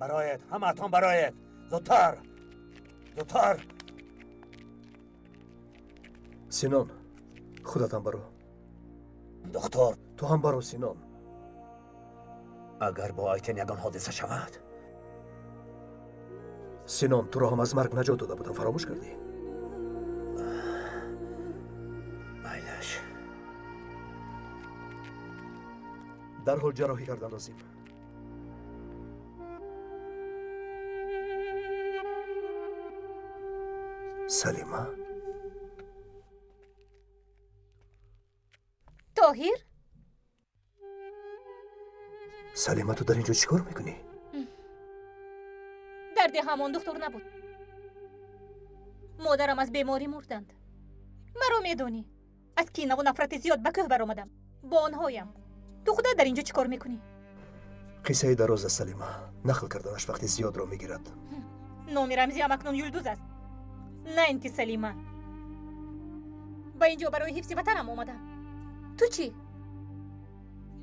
Бароед, ҳамаатон бароед. Зудтар, зудтар. Синон, худатам баро. Духтур, ту ҳам баро, Синон. Агар бо Айтин ягон ҳодиса шавад. Синон, туро ҳам аз марг наҷот дода будам, фаромӯш кардӣ? Майлаш. Дарҳол ҷарроҳӣ кардан лозим. Салима? Тоҳир? Салима, ту дар инҷо чӣ кор мекунӣ? Дар деҳамон духтур набуд. Модарам аз беморӣ мурданд. Маро медонӣ. Аз кинаву нафрати зиёд ба кӯҳ баромадам. Бо онҳоям. Ту худат дар инҷо чӣ кор мекунӣ? Қиссаи дароз аст, Салима. Нақл карданаш вақти зиёдро мегирад. Номи рамзиам акнун Юлдуз аст. На ин ки Салима. Ба инҷо барои ҳифзи ватанам омадам. Ту чӣ?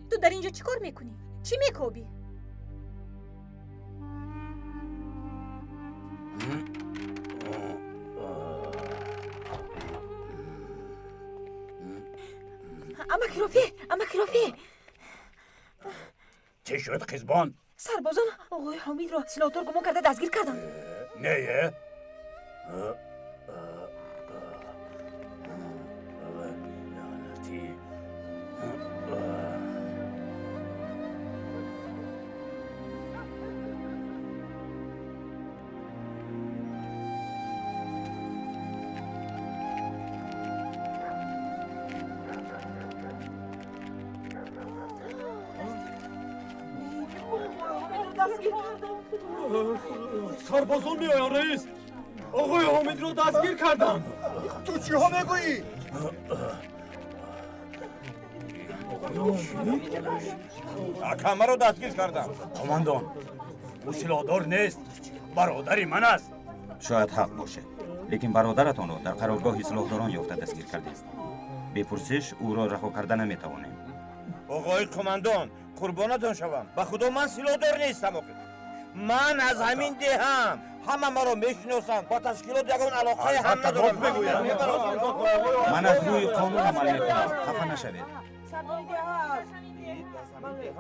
Ту дар инҷо чӣ кор мекунӣ? Чӣ мекобӣ? Амаки Рофеъ, амаки Рофеъ. Чӣ шуд, қизбон? Сарбозон оғои Ҳомидро силоҳдор гумон карда дастгир карданд. Не? Сарбозон меоянд, раис. Оғои Ҳомидро дастгир карданд. Ту чиҳо мегӯӣ? Акамаро дастгир кардам. Командон, ӯ силоҳдор нест, бародари ман аст. Шояд ҳақ бошад, лекин бародаратонро дар қароргоҳи силоҳдорон ёфта дастгир кардем. Бепурсиш ӯро раҳо карда наметавонем. Оғои командон, қурбонатон шавам. Ба худо ман силоҳдор нестам. Ман аз ҳамин деҳам. Ҳама маро мешиносанд. Бо ташкилот ягон алоқае ҳам надорам. Ман аз рӯи қонун амал мекунам. Хафа нашавед.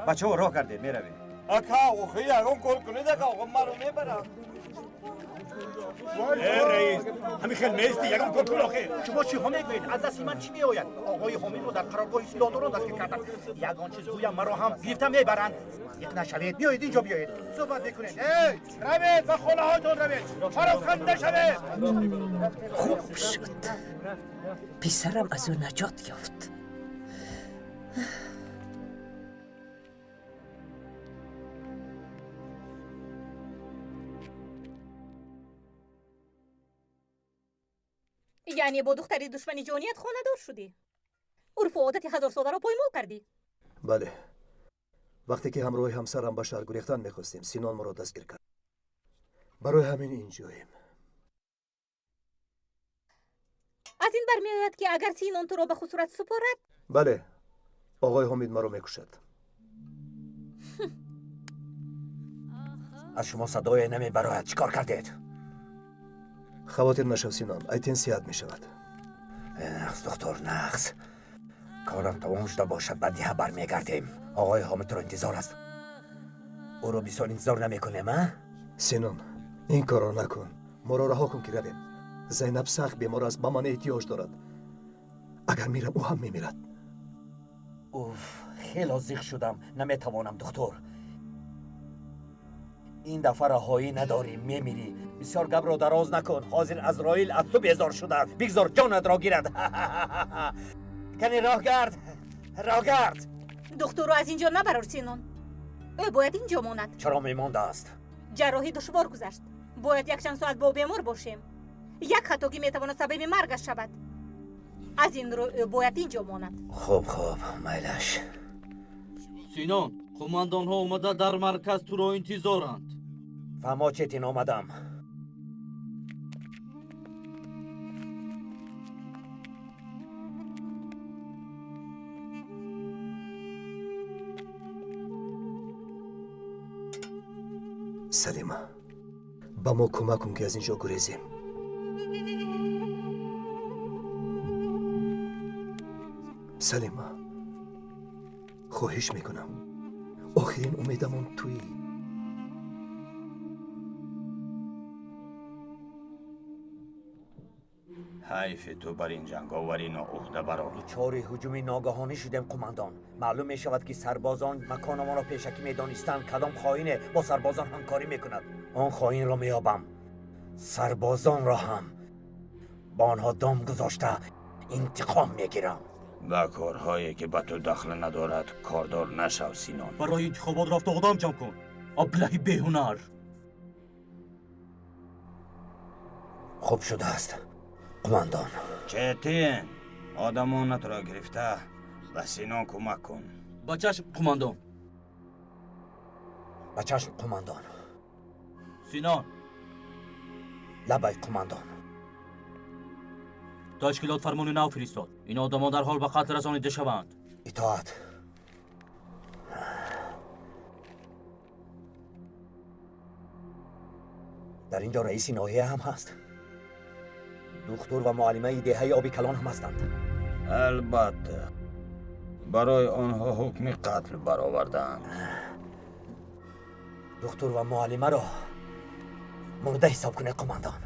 Бачаҳо, роҳ кардед, меравем. Ака, охи ягон кор кунед, ака, оғо маро мебарад. Э, раис, ҳамин хел нести, ягон кор кун охи. Шумо чиҳо мегӯед? Аз дасти ман чӣ меояд? Оғои Ҳомидро дар қароргоҳи силоҳдорон дастгир карданд. Ягон чиз гӯям маро ҳам гирифта мебаранд. Иқ нашавед, биёед инҷо биёед. Суҳбат мекунед. Эй, равед ба хонаҳоятон равед. Фароханд нашавед. Хуб шуд. Писарам аз ӯ наҷот ёфт. Яъне бо духтари душмани ҷоният хонадор шудӣ? Урфу одати ҳазорсоларо поймол кардӣ? Бале. Вақте ки ҳамроҳи ҳамсарам ба шаҳр гурехтан мехостем, Синон моро дастгир кард. Барои ҳамин инҷоем. Аз ин бармеояд, ки агар Синон туро ба хусурат супорад? Бале, оғои Ҳомид маро мекушад. Аз шумо садое намебарояд. Чӣ кор кардед? Хавотир нашав, Синон, Айтин сиҳат мешавад. Нақс, духтур, нақс. Корам тамом шуда бошад, ба деҳа бармегардем. Оғои Ҳомид туро интизор аст. Ӯро бисёр интизор намекунем, а? Синон, ин корро накун. Моро раҳо кун, ки равем. Зайнаб сахт бемор аст, ба ман эҳтиёҷ дорад. Агар мирам, ӯ ҳам мемирад. Уф, хело зиқ шудам. Наметавонам, духтур. Ин дафъа раҳоӣ надорӣ, мемирӣ. Бисёр гапро дароз накун. Ҳозир Азроил аз ту безор шудааст. Бигзор ҷонатро гирад. Кани роҳгард, роҳгард. Духтурро аз ин ҷо набарор, Синон. Ӯ бояд ин ҷо монад. Чаро мемондааст? Ҷарроҳӣ душвор гузашт. Бояд якчанд соат бо бемор бошем. Як хатогӣ метавонад сабаби маргаш шавад. Аз ин рӯ ӯ бояд ин ҷо монад. Хуб, хуб, майлаш. Синон, қумандонҳо омада дар марказ туро интизоранд. Фаҳмо, Четин, омадам. Салима, ба мо кӯмак кун, ки аз ин ҷо гурезем. Салима, хоҳиш мекунам, охирин умедамон туӣ. Ҳайфи ту бар ин ҷанговари ноуҳда барор. Дучори ҳуҷуми ногаҳонӣ шудем, қумандон. Маълум мешавад, ки сарбозон макономонро пешакӣ медонистанд. Кадом хоине бо сарбозон ҳамкорӣ мекунад? Он хоинро меёбам, сарбозонро ҳам ба онҳо дом гузошта интиқом мегирам. Ба корҳое ки ба ту дахл надорад кордор нашав, Синон. Барои интихобот рафта одам ҷамъ кун, аблаҳи беҳунар. Хуб шудааст, қумандон. Четин, одамонатро гирифта ба Синон кӯмак кун. Ба чашм, қумандон. Ба чашм, қумандон. Синон. Лабай, қумандон. Ташкилот фармони нав фиристод. Ин одамон дарҳол ба қатл расонида шаванд. Итоат. Дар ин ҷо раиси ноҳия ҳам ҳаст. Духтур ва муаллимаи деҳаи оби калон ҳам ҳастанд. Албатта, барои онҳо ҳукми қатл баровардаанд. Духтур ва муаллимаро мурда ҳисоб кунед, қумандон.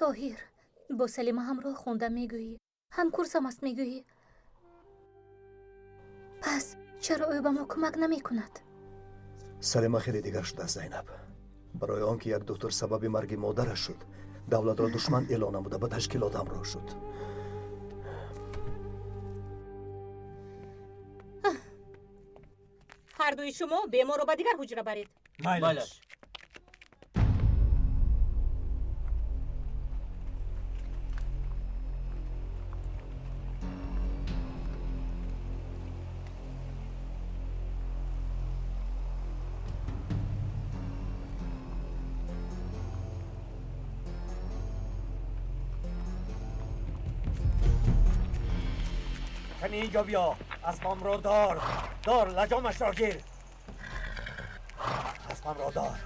Тоҳир, бо Салима ҳамроҳ хонда мегӯӣ, ҳамкурсам аст мегӯӣ. Пас чаро ӯ ба мо кӯмак намекунад? Салима хеле дигар шудааст, Зайнаб. Барои он ки як духтур сабаби марги модараш шуд, давлатро душман эълон намуда ба ташкилот ҳамроҳ шуд. Ҳардуи шумо беморро ба дигар ҳуҷра баред. Майлаш. Кани инҷо биё, аспам ро дор, дор, лаҷомаш ро гир. Аспам ро дор.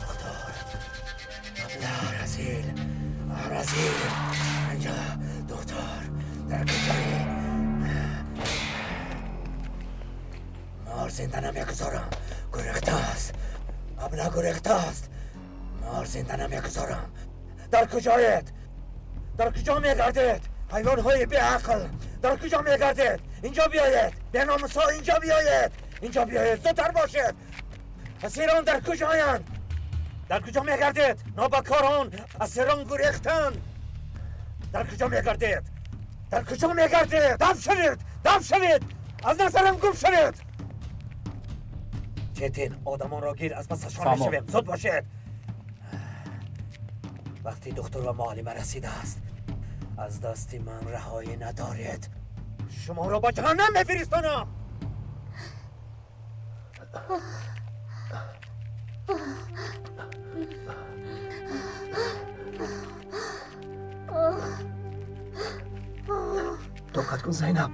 Духтур, абла, разил, разил, инҷо, духтур, дар куҷоӣ? Мор зинда намегузорам, гурехтааст, абла гурехтааст. Мор зинда намегузорам. Дар куҷоед? Дар куҷо мегардед? Ҳайвонҳои беақл, дар куҷо мегардед? Инҷо биёед! Беномусҳо, инҷо биёед! Инҷо биёед, зудтар бошед! Асирон дар куҷоянд? Дар куҷо мегардед? Нобакорон, асирон гурехтанд. Дар куҷо мегардед? Дар куҷо мегардед? Дам шавед! Дам шавед! Аз назарам гум шавед! Четин, одамонро гир, аз пасашон мешавем. Зуд бошед! Вақти духтур ва муаллима расидааст, аз дасти ман раҳоӣ надоред. Шуморо ба ҷаҳаннам мефиристонам. Тоқат кун, Зайнаб.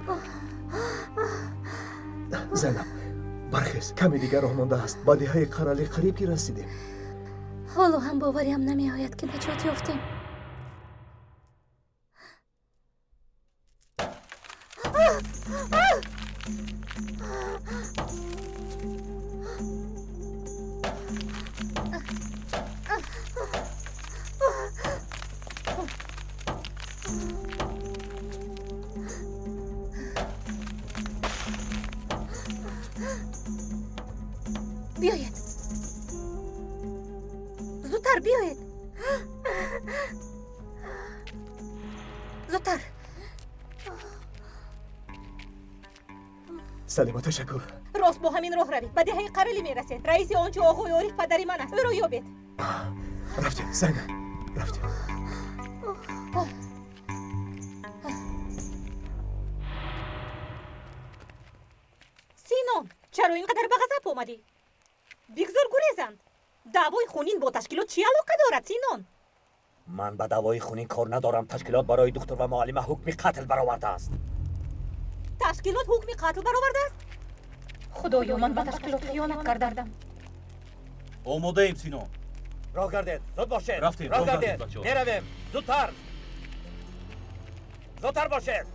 Зайнаб, бархез, каме дигар роҳ мондааст. Ба деҳаи Қаралӣ қариб ки расидем. Ҳоло ҳам бовариам намеояд, ки наҷот ёфтем. Биёед. Зудтар биёед. Зудтар. Салима, ташаккур. Рост бо ҳамин роҳ равед. Ба деҳаи Қаралӣ мерасед. Раиси он ҷо оғои Ориф падари ман аст. Ӯро ёбед. Рафтем, Зайнаб, рафтем. Синон, чаро ин қадар ба ғазаб омадӣ? Бигзор гурезанд. Даъвои хунин бо ташкилот чӣ алоқа дорад, Синон? Ман ба даъвои хунин кор надорам. Ташкилот барои духтур ва муаллима ҳукми қатл баровардааст. Ташкилот ҳукми қатл баровардааст? Худоё, ман ба ташкилот хиёнат кардам. Омодаем, Синон. Роҳ гардед, зуд бошед. Рафтем, роҳ гардед. Меравем, зудтар. Зудтар бошед.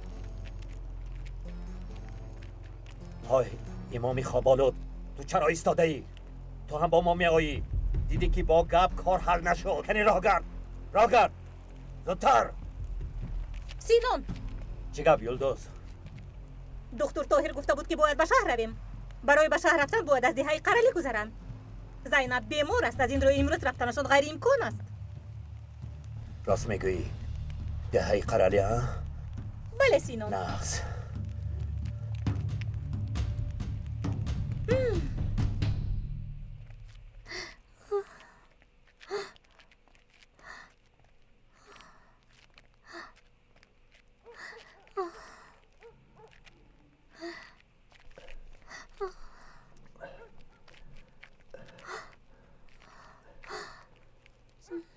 Ҳой, имоми хоболуд, ту чаро истодаӣ? Ту ҳам бо мо меоӣ. Дидӣ ки бо гап кор ҳал нашуд. Кани роҳ гард, роҳ гард, зудтар. Синон. Чӣ гап, Юлдуз? Духтур Тоҳир гуфта буд, ки бояд ба шаҳр равем. Барои ба шаҳр рафтан бояд аз деҳаи Қаралӣ гузаранд. Зайнаб бемор аст, аз ин рӯ имрӯз рафтанашон ғайриимкон аст. Рост мегӯӣ. Деҳаи Қаралӣ, а? Бале, Синон. Нағз.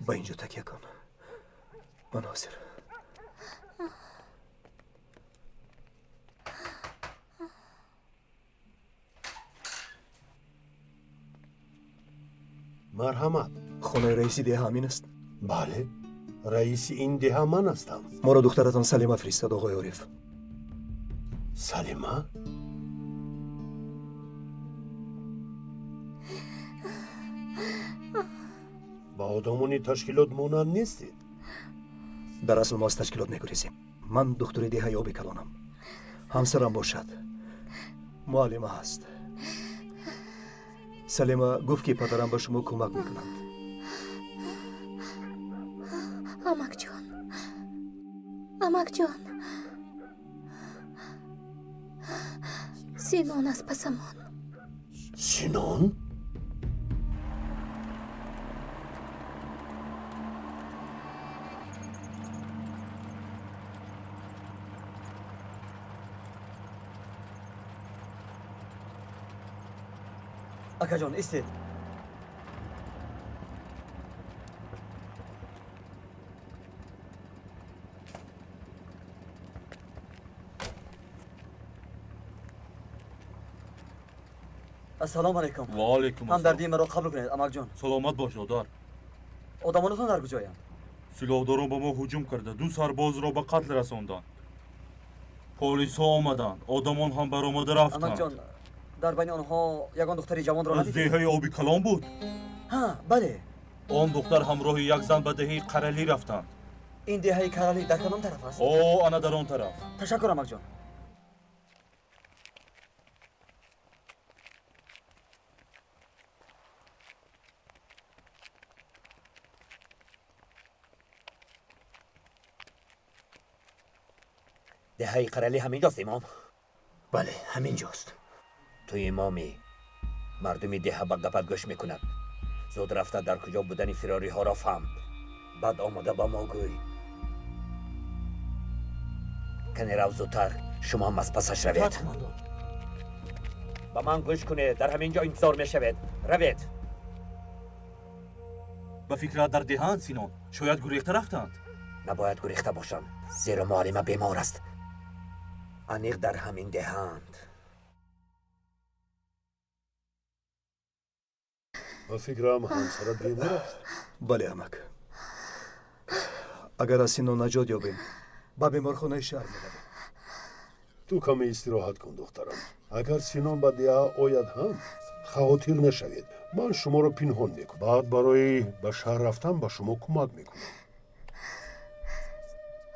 Ба инҷо такя кун. Ман ҳозир. Марҳамат. Хонаи раиси деҳа ҳамин аст? Бале, раиси ин деҳа ман ҳастам. Моро духтаратон Салима фиристод, оғои Ориф. Салима? Ба одамони ташкилот монанд нестед? Дар асл мо аз ташкилот мегурезем. Ман духтури деҳаи Оби Калонам. Ҳамсарам бошад, муаллима ҳаст. Салима гуфт, ки падарам ба шумо кӯмак мекунанд. Амакҷон, амакҷон, Синон аз пасамон. Синон? Акаҷон, истед. Ассалому алайкум. Ва алайкум ассалом. Ҳамдардии маро қабул кунед, амакҷон. Саломат бош, додар. Одамонатон дар куҷоянд? Силоҳдорон ба мо ҳуҷум карда, ду сарбозро ба қатл расонданд. Полисҳо омаданд, одамон ҳам баромада рафтанд. Амакҷон, дар байни онҳо ягон духтари ҷавонро надидед? Аз деҳаи Оби Калон буд? Ҳа, бале. Он духтар ҳамроҳи як зан ба деҳаи Қаралӣ рафтанд. Ин деҳаи Каралӣ дар кадом тараф аст? О, ана дар он тараф. Ташаккур, амакҷон. Деҳаи Қаралӣ ҳаминҷост, имом? Бале, ҳаминҷост. Ту имомӣ. Мардуми деҳа ба гапат гӯш мекунад. Зуд рафта дар куҷо будани фирориҳоро фаҳм. Баъд омода ба мо гӯй. Кане рав зудтар, шумо ҳам аз пасаш равед. Ба ман гӯш кунед, дар ҳамин ҷо интизор мешавед. Равед. Ба фикрат дар деҳаанд, Синон? Шояд гурехта рафтанд. Набояд гурехта бошанд, зеро муаллима бемор аст. Аниқ дар ҳамин деҳаанд. Ба фикрам ҳамсарат бемор аст. Бале, амак. Агар аз Синон наҷот ёбем, ба беморхонаи шаҳр меравем. Ту каме истироҳат кун, духтарам. Агар Синон ба деҳа ояд ҳам, хавотир нашавед. Ман шуморо пинҳон мекунам. Баъд барои ба шаҳр рафтан ба шумо кӯмак мекунам.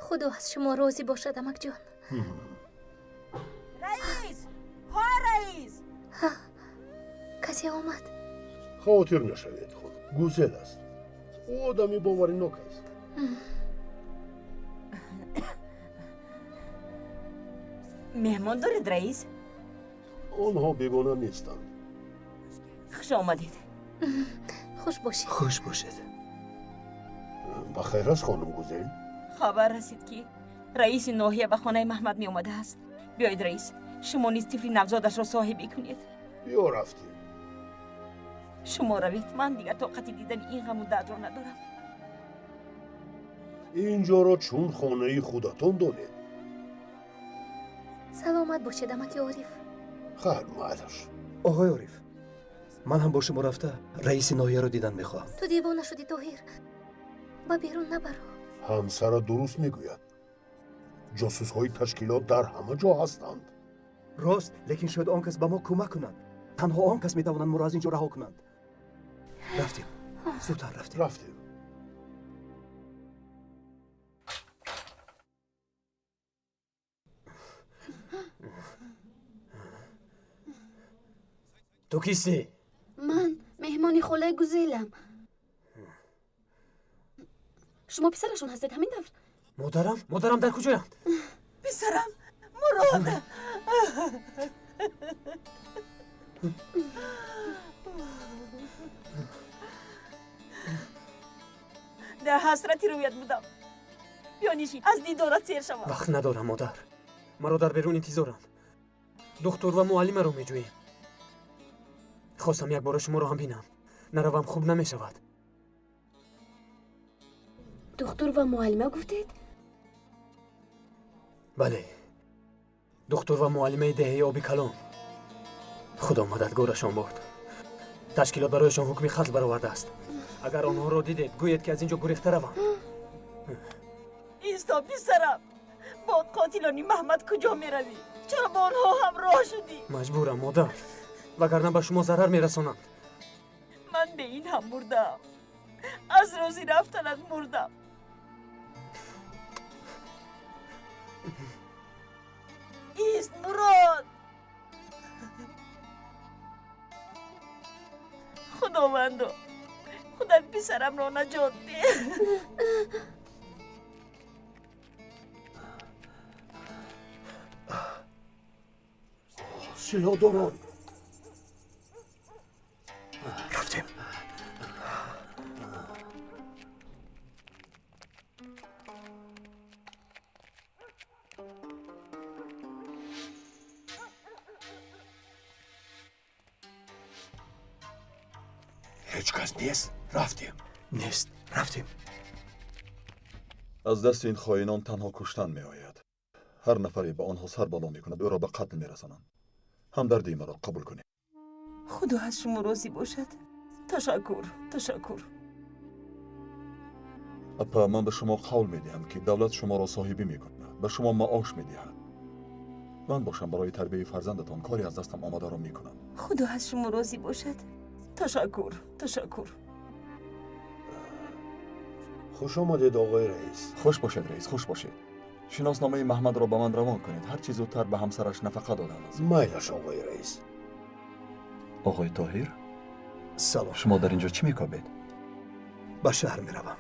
Худо аз шумо розӣ бошад, амакҷон. Раис! Ҳо, раис! Касе омад. Хавотир нашавед, хонум. Гузел аст. Ӯ одами боваринок аст. Меҳмон доред, раис? Онҳо бегона нестанд. Хуш омадед. Хуш бошед. Хуш бошед. Ба хайр аст, хонум Гузел? Хабар расид, ки раиси ноҳия ба хонаи Маҳмад меомадааст. Биёед, раис, шумо низ тифли навзодашро соҳиб мекунед. Биё, рафтем. Шумо равед, ман дигар тоқати дидани ин ғаму дардро надорам. Инҷоро чун хонаи худатон донед. Саломат бошед, амаки Ориф. Хайр, майлаш. Оғои Ориф, ман ҳам бо шумо рафта раиси ноҳияро дидан мехоҳам. Ту девона шудӣ, Тоҳир. Ба берун набаро. Ҳамсара дуруст мегӯяд. Ҷосусҳои ташкилот дар ҳама ҷо ҳастанд. Рост, лекин шояд он кас ба мо кӯмак кунад. Танҳо он кас метавонанд моро аз ин ҷо раҳо кунанд. Рафтем, зудтар рафтем. Рафтем. Ту кистӣ? Ман меҳмони холаи Гузелам. Шумо писарашон ҳастед, ҳамин тавр? Модарам? Модарам дар куҷоянд? Писарам, Мурод! Дар ҳасрати рӯят будам. Биё нишин, аз дидорат сер шавам. Вақт надорам, модар. Маро дар берун интизоранд. Духтур ва муаллимаро меҷӯем. Хостам як бора шуморо ҳам бинам. Наравам хуб намешавад. Духтур ва муаллима гуфтед? Бале. Духтур ва муаллимаи деҳаи Оби Калон. Худо мададгорашон бод. Ташкилот барояшон ҳукми қатл баровардааст. Агар онҳоро дидед, гӯед, ки аз ин ҷо гурехта раванд. Исто, писарам. Бо қотилони Маҳмад куҷо меравӣ? Чаро бо онҳо ҳамроҳ шудӣ? Маҷбурам, модар. Вагарна ба шумо зарар мерасонанд. Ман бе ин ҳам мурдаам. Аз рӯзи рафтанат мурдам. Ист, Мурод! Худовандо, худат писарамро наҷот деҳ. Силоҳдорон. Рафтем. Ҳеҷ кас нест? Рафтем. Нест, рафтем. Аз дасти ин хоинон танҳо куштан меояд. Ҳар нафаре ба онҳо сар боло мекунад, ӯро ба қатл мерасонанд. Ҳамдардии маро қабул кунед. Худо аз шумо розӣ бошад. Ташаккур, ташаккур. Апа, ман ба шумо қавл медиҳам, ки давлат шуморо соҳибӣ мекунад, ба шумо маош медиҳад. Ман бошам барои тарбияи фарзандатон коре аз дастам омадаро мекунам. Худо аз шумо розӣ бошад. Ташаккур, ташаккур. Хуш омадед, оғои раис. Хуш бошед, раис, хуш бошед. Шиносномаи Маҳмадро ба ман равон кунед. Ҳар чӣ зудтар ба ҳамсараш нафақа додан лозим. Майлаш, оғои раис. Оғои Тоҳир? Салом. Шумо дар ин ҷо чӣ мекобед? Ба шаҳр меравам.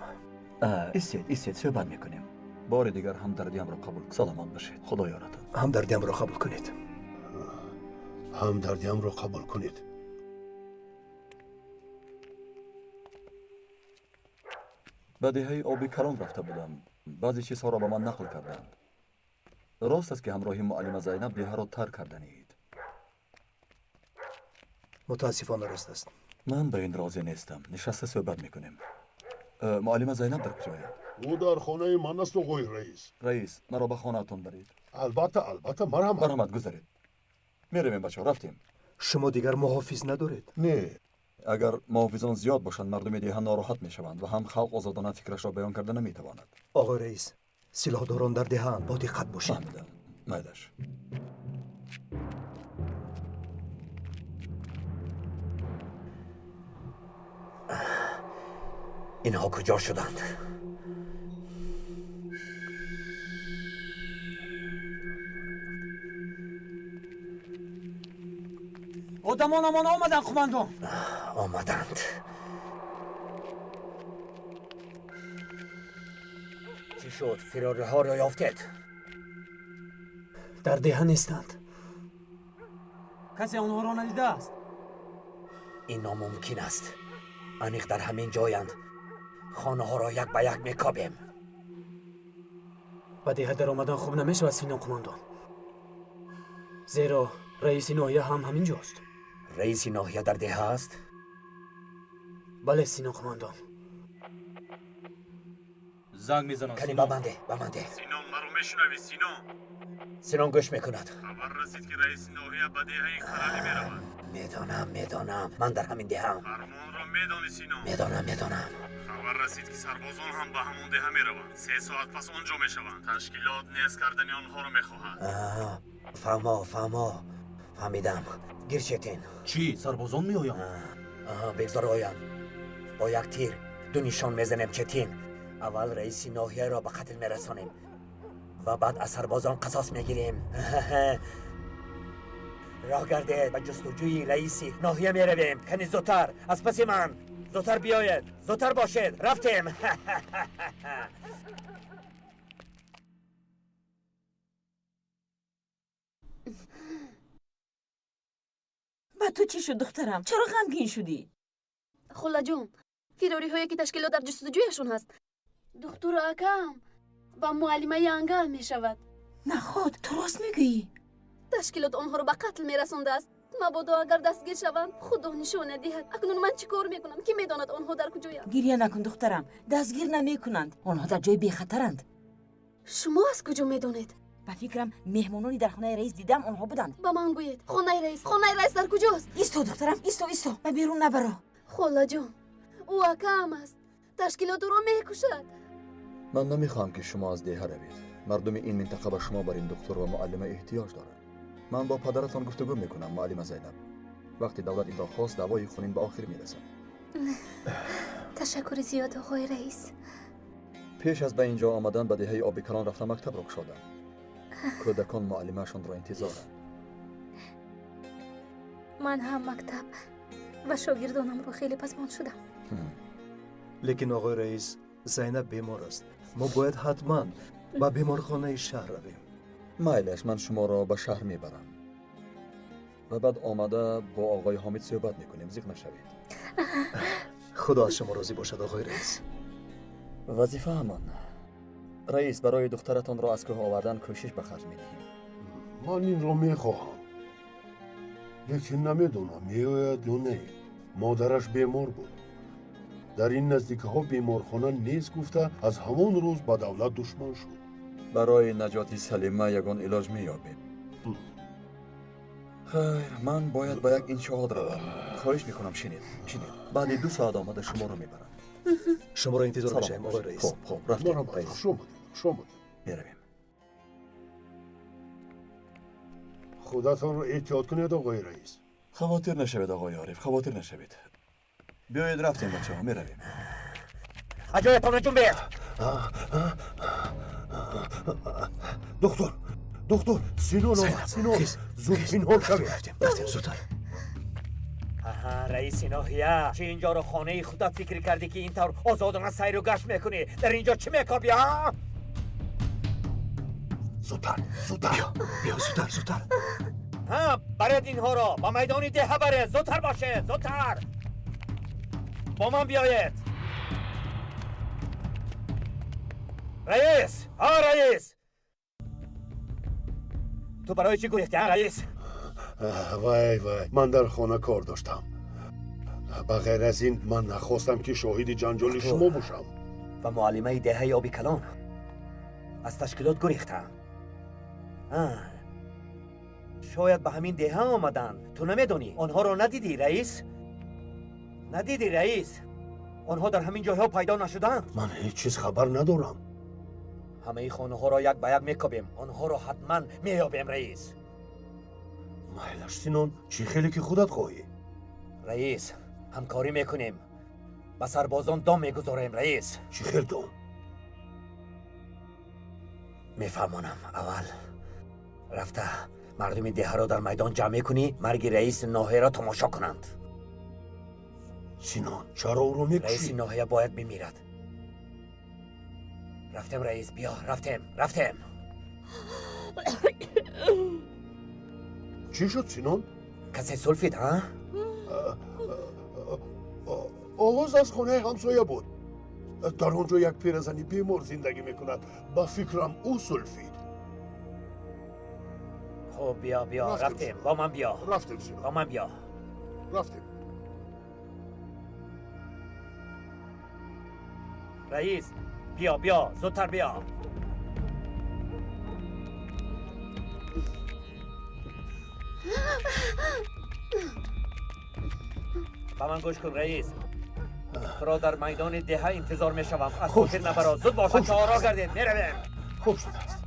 Истед, истед, суҳбат мекунем. Бори дигар ҳамдардиамро қабул кунед. Саломат бошед. Худо ёратон. Ҳамдардиамро қабул кунед. Ҳамдардиамро қабул кунед. Ба деҳаи Оби Калон рафта будам. Баъзе чизҳоро ба ман нақл карданд. Рост аст, ки ҳамроҳи муаллима Зайнаб деҳаро тарк карданиед? Мутаассифона, рост аст. Ман ба ин розӣ нестам. Нишаста суҳбат мекунем. Муаллима Зайнаб дар куҷояд? Ӯ дар хонаи ман аст, оғои раис. Раис, маро ба хонаатон баред. Албатта, албатта, марҳамат. Марҳамат, гузаред. Меравем, бачаҳо, рафтем. Шумо дигар муҳофиз надоред? Не. Агар муҳофизон зиёд бошанд, мардуми деҳа нороҳат мешаванд ва ҳам халқ озодона фикрашро баён карда наметавонад. Оғои раис, силоҳдорон дар деҳаанд, бо диққат бошед. Фаҳмидам, майлаш. Инҳо куҷо шуданд? Одамонамон омаданд, қумандон. Омаданд. Чӣ шуд? Фирориҳоро ёфтед? Дар деҳа нестанд. Касе онҳоро надидааст. Ин номумкин аст. Аниқ дар ҳамин ҷоянд. Хонаҳоро як ба як мекобем. Ба деҳа даромадан хуб намешавад, Синон қумандон. Зеро раиси ноҳия ҳам ҳамин ҷост. Раиси ноҳия дар деҳа аст? Бале, Синон қумандон. Занг мезанам. Кани ба манде, ба манде. Синон, маро мешунавӣ, Синон? Синон гӯш мекунад. Хабар расид, ки раиси ноҳия ба деҳаи Қаралӣ меравад. Медонам, медонам. Ман дар ҳамин деҳаам. Фармонро медонӣ, Синон? Медонам, медонам. Хабар расид, ки сарбозон ҳам ба ҳамон деҳа мераванд. 3 соат пас он ҷо мешаванд. Ташкилот нез кардани онҳоро мехоҳад. Фаҳмо, фаҳмо. Фаҳмидам. Гир Четин. Чӣ? Сарбозон меоянд? Бигзор оянд. Бо як тир ду нишон мезанем, Четин. Аввал раиси ноҳияро ба қатл мерасонем ва баъд аз сарбозон қасос мегирем. Роҳ гардед, ба ҷустуҷӯи раиси ноҳия меравем. Кани зудтар, аз паси ман. Зудтар биёед, зудтар бошед. Рафтем. Ба ту чӣ шуд, духтарам? Чаро ғамгин шудӣ? Холаҷон, фирориҳое ки ташкилот дар ҷустуҷӯяшон ҳаст, духтуру акаам ва муаллимаи ангаам мешавад. Наход, ту рост мегӯӣ? Ташкилот онҳоро ба қатл мерасондааст. Мабодо агар дастгир шаванд, худо нишона диҳад. Акнун ман чӣ кор мекунам? Кӣ медонад онҳо дар куҷоянд? Гиря накун, духтарам. Дастгир намекунанд. Онҳо дар ҷои бехатаранд. Шумо аз куҷо медонед? Ба фикрам, меҳмонони дар хонаи раис дидам, онҳо буданд. Ба ман гӯед, хонаи раис, хонаи раис дар куҷост? Исто, духтарам, исто, исто. Ба берун набаро. Холаҷон, ӯ акаам аст. Ташкилот ӯро мекушад. Ман намехоҳам, ки шумо аз деҳа равед. Мардуми ин минтақа ба шумо бар ин духтур ва муаллима эҳтиёҷ доранд. Ман бо падаратон гуфтугӯ мекунам, муаллима Зайнаб. Вақте давлат инро хост, даъвои хунин ба охир мерасад. Ташаккури зиёд, оғои раис. Пеш аз ба ин ҷо омадан ба деҳаи Оби Калон рафта мактабро кушодам. Кӯдакон муаллимаашонро интизоранд. Ман ҳам мактаб ва шогирдонамро хеле пасмон шудам. Лекин оғои раис, Зайнаб бемор аст. Мо бояд ҳатман ба беморхонаи шаҳр равем. Майлаш, ман шуморо ба шаҳр мебарам ва баъд омада бо оғои Ҳомид суҳбат мекунем. Зиқ нашавед. Худо аз шумо розӣ бошад, оғои раис. Вазифаамон, раис, барои духтаратонро аз кӯҳ овардан кӯшиш ба харҷ медиҳем. Ман инро мехоҳам, лекин намедонам меояд ё не. Модараш бемор буд. Дар ин наздикиҳо беморхона нест гуфта, аз ҳамон рӯз ба давлат душман шуд. Барои наҷоти Салима ягон илоҷ меёбем. Хайр, ман бояд ба як иншоот равам. Хоҳиш мекунам, шинед, шинед. Баъди 2 соат омада шуморо мебарам. Шуморо интизор мешавем, оғои раис. Хуб, хуб, рафтем, раис. Хуш омадед, хуш омадед. Меравем. Худатонро эҳтиёт кунед, оғои раис. Хавотир нашавед, оғои Ориф, хавотир нашавед. Биёед, рафтем, бачаҳо, меравем. Аҷоятонро ҷунбед. Доктор, доктор, Синон омад, Синон, зуд пинҳон шавед. Рафтем, рафтем, зудтар. Аҳа, раиси ноҳия, чӣ инҷоро хонаи худат фикр кардӣ, ки ин тавр озодона сайру гашт мекунӣ? Дар инҷо чӣ мекобӣ, а? Зудтар, зудтар. Биё, биё, зудтар, зудтар. Ҳа, баред инҳоро ба майдони деҳа баред. Зудтар бошед, зудтар. Бо ман биёед. Раис, ҳа, раис. Ту барои чӣ гурехтӣ, ҳа, раис? Вай, вай, ман дар хона кор доштам. Ба ғайр аз ин, ман нахостам, ки шоҳиди ҷанҷоли шумо бошам. Ва муаллимаи деҳаи Оби Калон аз ташкилот гурехтанд. Шояд ба ҳамин деҳа омаданд. Ту намедонӣ? Онҳоро надидӣ, раис? Надидӣ, раис? Онҳо дар ҳамин ҷойҳо пайдо нашуданд? Ман ҳеҷ чиз хабар надорам. Ҳамаи хонаҳоро як ба як мекобем. Онҳоро ҳатман меёбем, раис. Майлаш, Синон, чӣ хеле ки худат хоҳӣ. Раис, ҳамкорӣ мекунем. Ба сарбозон дом мегузорем, раис. Чӣ хел дом? Мефаҳмонам. Аввал рафта Мардуми деҳаро дар майдон ҷамъ мекунӣ, марги раиси ноҳияро тамошо кунанд. Синон, чаро ӯро мекушӣ? Раиси ноҳия бояд бимирад. Рафтем, раис, биё, рафтем, рафтем. Чӣ шуд, Синон? Касе сулфид, ҳа? Овоз аз хонаи ҳамсоя буд. Дар он ҷо як пиразани бемор зиндагӣ мекунад. Ба фикрам, ӯ сулфид. Хуб, биё, биё, рафтем, бо ман биё. Рафтем, Синон. Бо ман биё. Рафтем. Раис, биё, биё, зудтар биё. Ба ман гӯш кун, раис. Туро дар майдони деҳа интизор мешавам. Аз хотир набаро. Зуд бошад, чаҳорро гардед. Меравем. Хуб шудааст.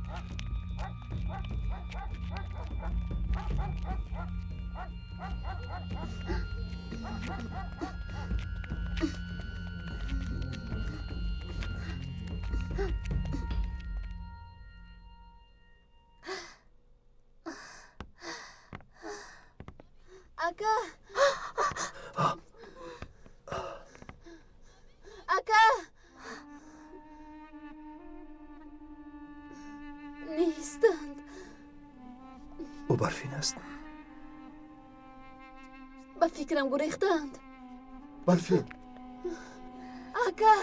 Ака! Ака! Нестанд. Ӯ Барфин аст. Ба фикрам гурехтаанд. Барфин! Ака!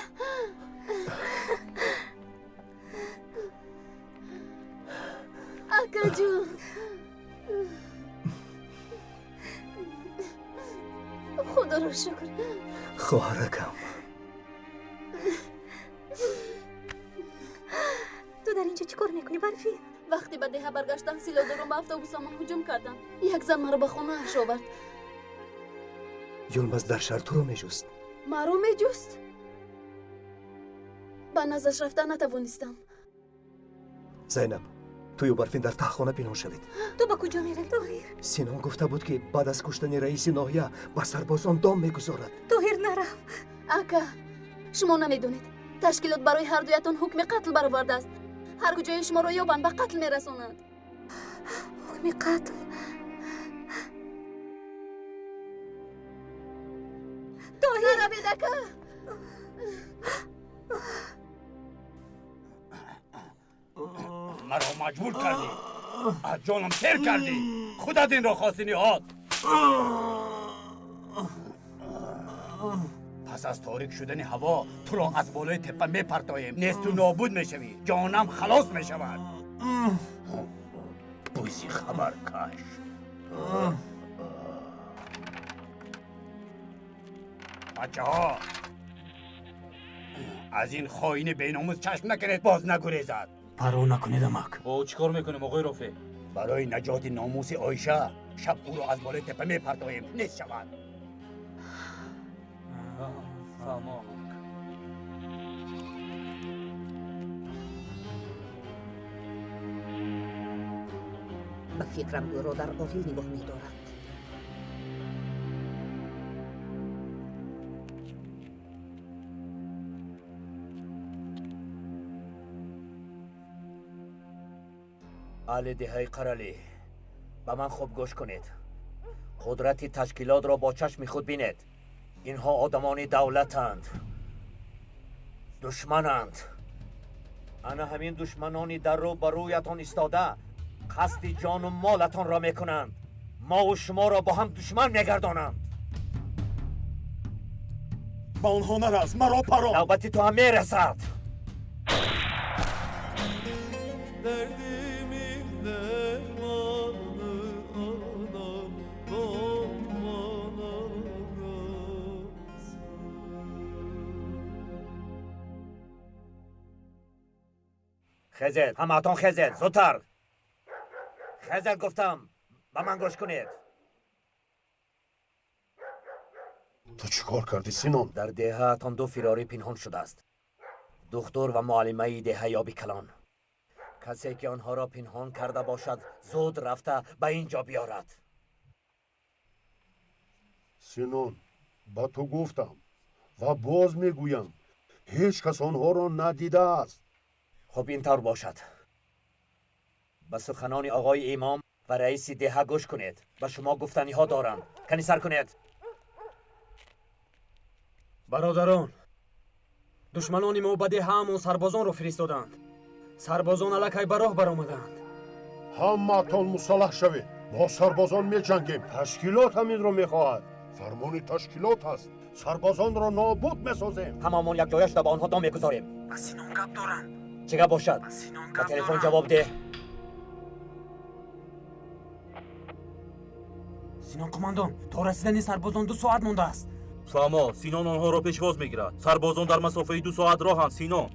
Акаҷон! Худоро шукр. Хоҳаракам. Ту дар инҷо чӣ кор мекунӣ, Барфин? Вақте ба деҳа баргаштам, силоҳдорон ба автобусамон ҳуҷум карданд. Як зан маро ба хонааш овард. Юлмаз дар шаҳр туро меҷуст. Маро меҷуст? Ба наздаш рафта натавонистам. Зайнаб, тую Барфин дар таҳхона пинҳон шавед. Ту ба куҷо меравӣ, Тоҳир? Синон гуфта буд, ки баъд аз куштани раиси ноҳия ба сарбозон дом мегузорад. Тоҳир, нарав. Ака, шумо намедонед. Ташкилот барои ҳардуятон ҳукми қатл баровардааст. Ҳар куҷое шуморо ёбанд, ба қатл мерасонанд. Ҳукми қатл? Тоҳир! Наравед, ака! Маро маҷбур кардӣ, аз ҷонам сер кардӣ. Худат инро хости, ниҳод. Пас аз торик шудани ҳаво туро аз болои теппа мепартоем. Несту нобуд мешавӣ, ҷонам халос мешавад. Бузи хабаркаш. Бачаҳо, аз ин хоини беномус чашм накунед, боз нагурезад. Парво накунед, амак. О, чӣ кор мекунем, оғои Рофеъ? Барои наҷоти номуси Оиша шаб ӯро аз болои теппа мепартоем, нест шавад. Фаҳмо. Ба фикрам, ӯро дар оғил нигоҳ медоранд. Аҳли деҳаи Қаралӣ, ба ман хуб гӯш кунед. Қудрати ташкилотро бо чашми худ бинед. Инҳо одамони давлатанд, душмананд. Ана ҳамин душманони дар рӯ ба рӯятон истода қасди ҷону молатонро мекунанд. Мову шуморо бо ҳам душман мегардонанд. Ба онҳо нарас, маро парон. Навбати ту ҳам мерасад. Хезед, ҳамаатон хезед, зудтар. Хезед гуфтам, ба ман гӯш кунед. Ту чӣ кор кардӣ, Синон? Дар деҳаатон ду фирорӣ пинҳон шудааст. Духтур ва муаллимаи деҳаи оби калон. Касе ки онҳоро пинҳон карда бошад, зуд рафта ба ин ҷо биёрад. Синон, ба ту гуфтам ва боз мегӯям, ҳеҷ кас онҳоро надидааст. Хуб, ин тавр бошад. Ба суханони оғои имом Ва раиси деҳа гӯш кунед. Ба шумо гуфтаниҳо дорам. Кани сар кунед. Бародарон, душманони мо ба деҳаамон сарбозонро фиристоданд. Сарбозон аллакай ба роҳ баромаданд. Ҳамаатон мусаллаҳ шавед. Бо сарбозон меҷангем. Ташкилот ҳаминро мехоҳад. Фармони ташкилот аст. Сарбозонро нобуд месозем. Ҳамаамон якҷоя шуда ба онҳо дом мегузорем. Ба Синон гап дорам. Чӣ гап бошад? Ба телефон ҷавоб деҳ. Синон қумандон, то расидани сарбозон 2 соат мондааст. Фаҳмо, Синон онҳоро пешвоз мегирад. Сарбозон дар масофаи 2 соат роҳанд, Синон.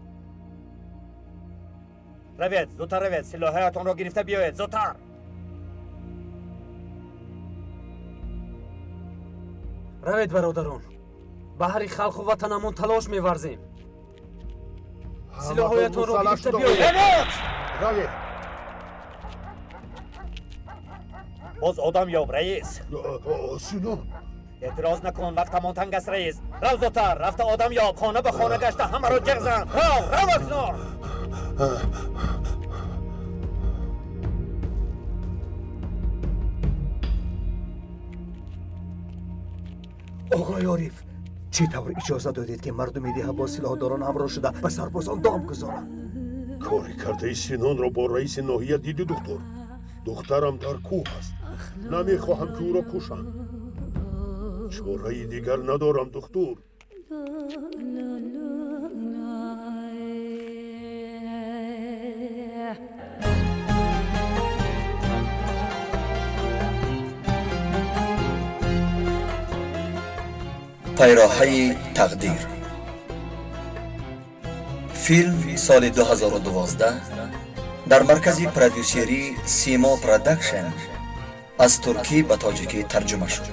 Равед, зудтар равед, силоҳаятонро гирифта биёед, зудтар. Равед, бародарон, баҳри халқу ватанамон талош меварзем. Силоҳҳоятонро гирифта биёед. Равед! Равед! Боз одам ёб, раис. Синон. Эътироз накун, вақтамон танг аст, раис. Рав зудтар, рафта одам ёб, хона ба хона гашта ҳамаро ҷеғ зан. Рав, рав акнун! Оғои Ориф, чӣ тавр иҷоза додед, ки мардуми деҳа бо силоҳдорон ҳамроҳ шуда ба сарбозон дом гузоранд? Кори кардаи Синонро бо раиси ноҳия диди, духтур. Духтарам дар кӯҳ аст. Намехоҳам, ки ӯро кушанд. Чораи дигар надорам, духтур. Пайроҳаи тақдир. Филм соли 2012 дар маркази продюсерии Симо Продакшн аз туркӣ ба тоҷикӣ тарҷума шуд.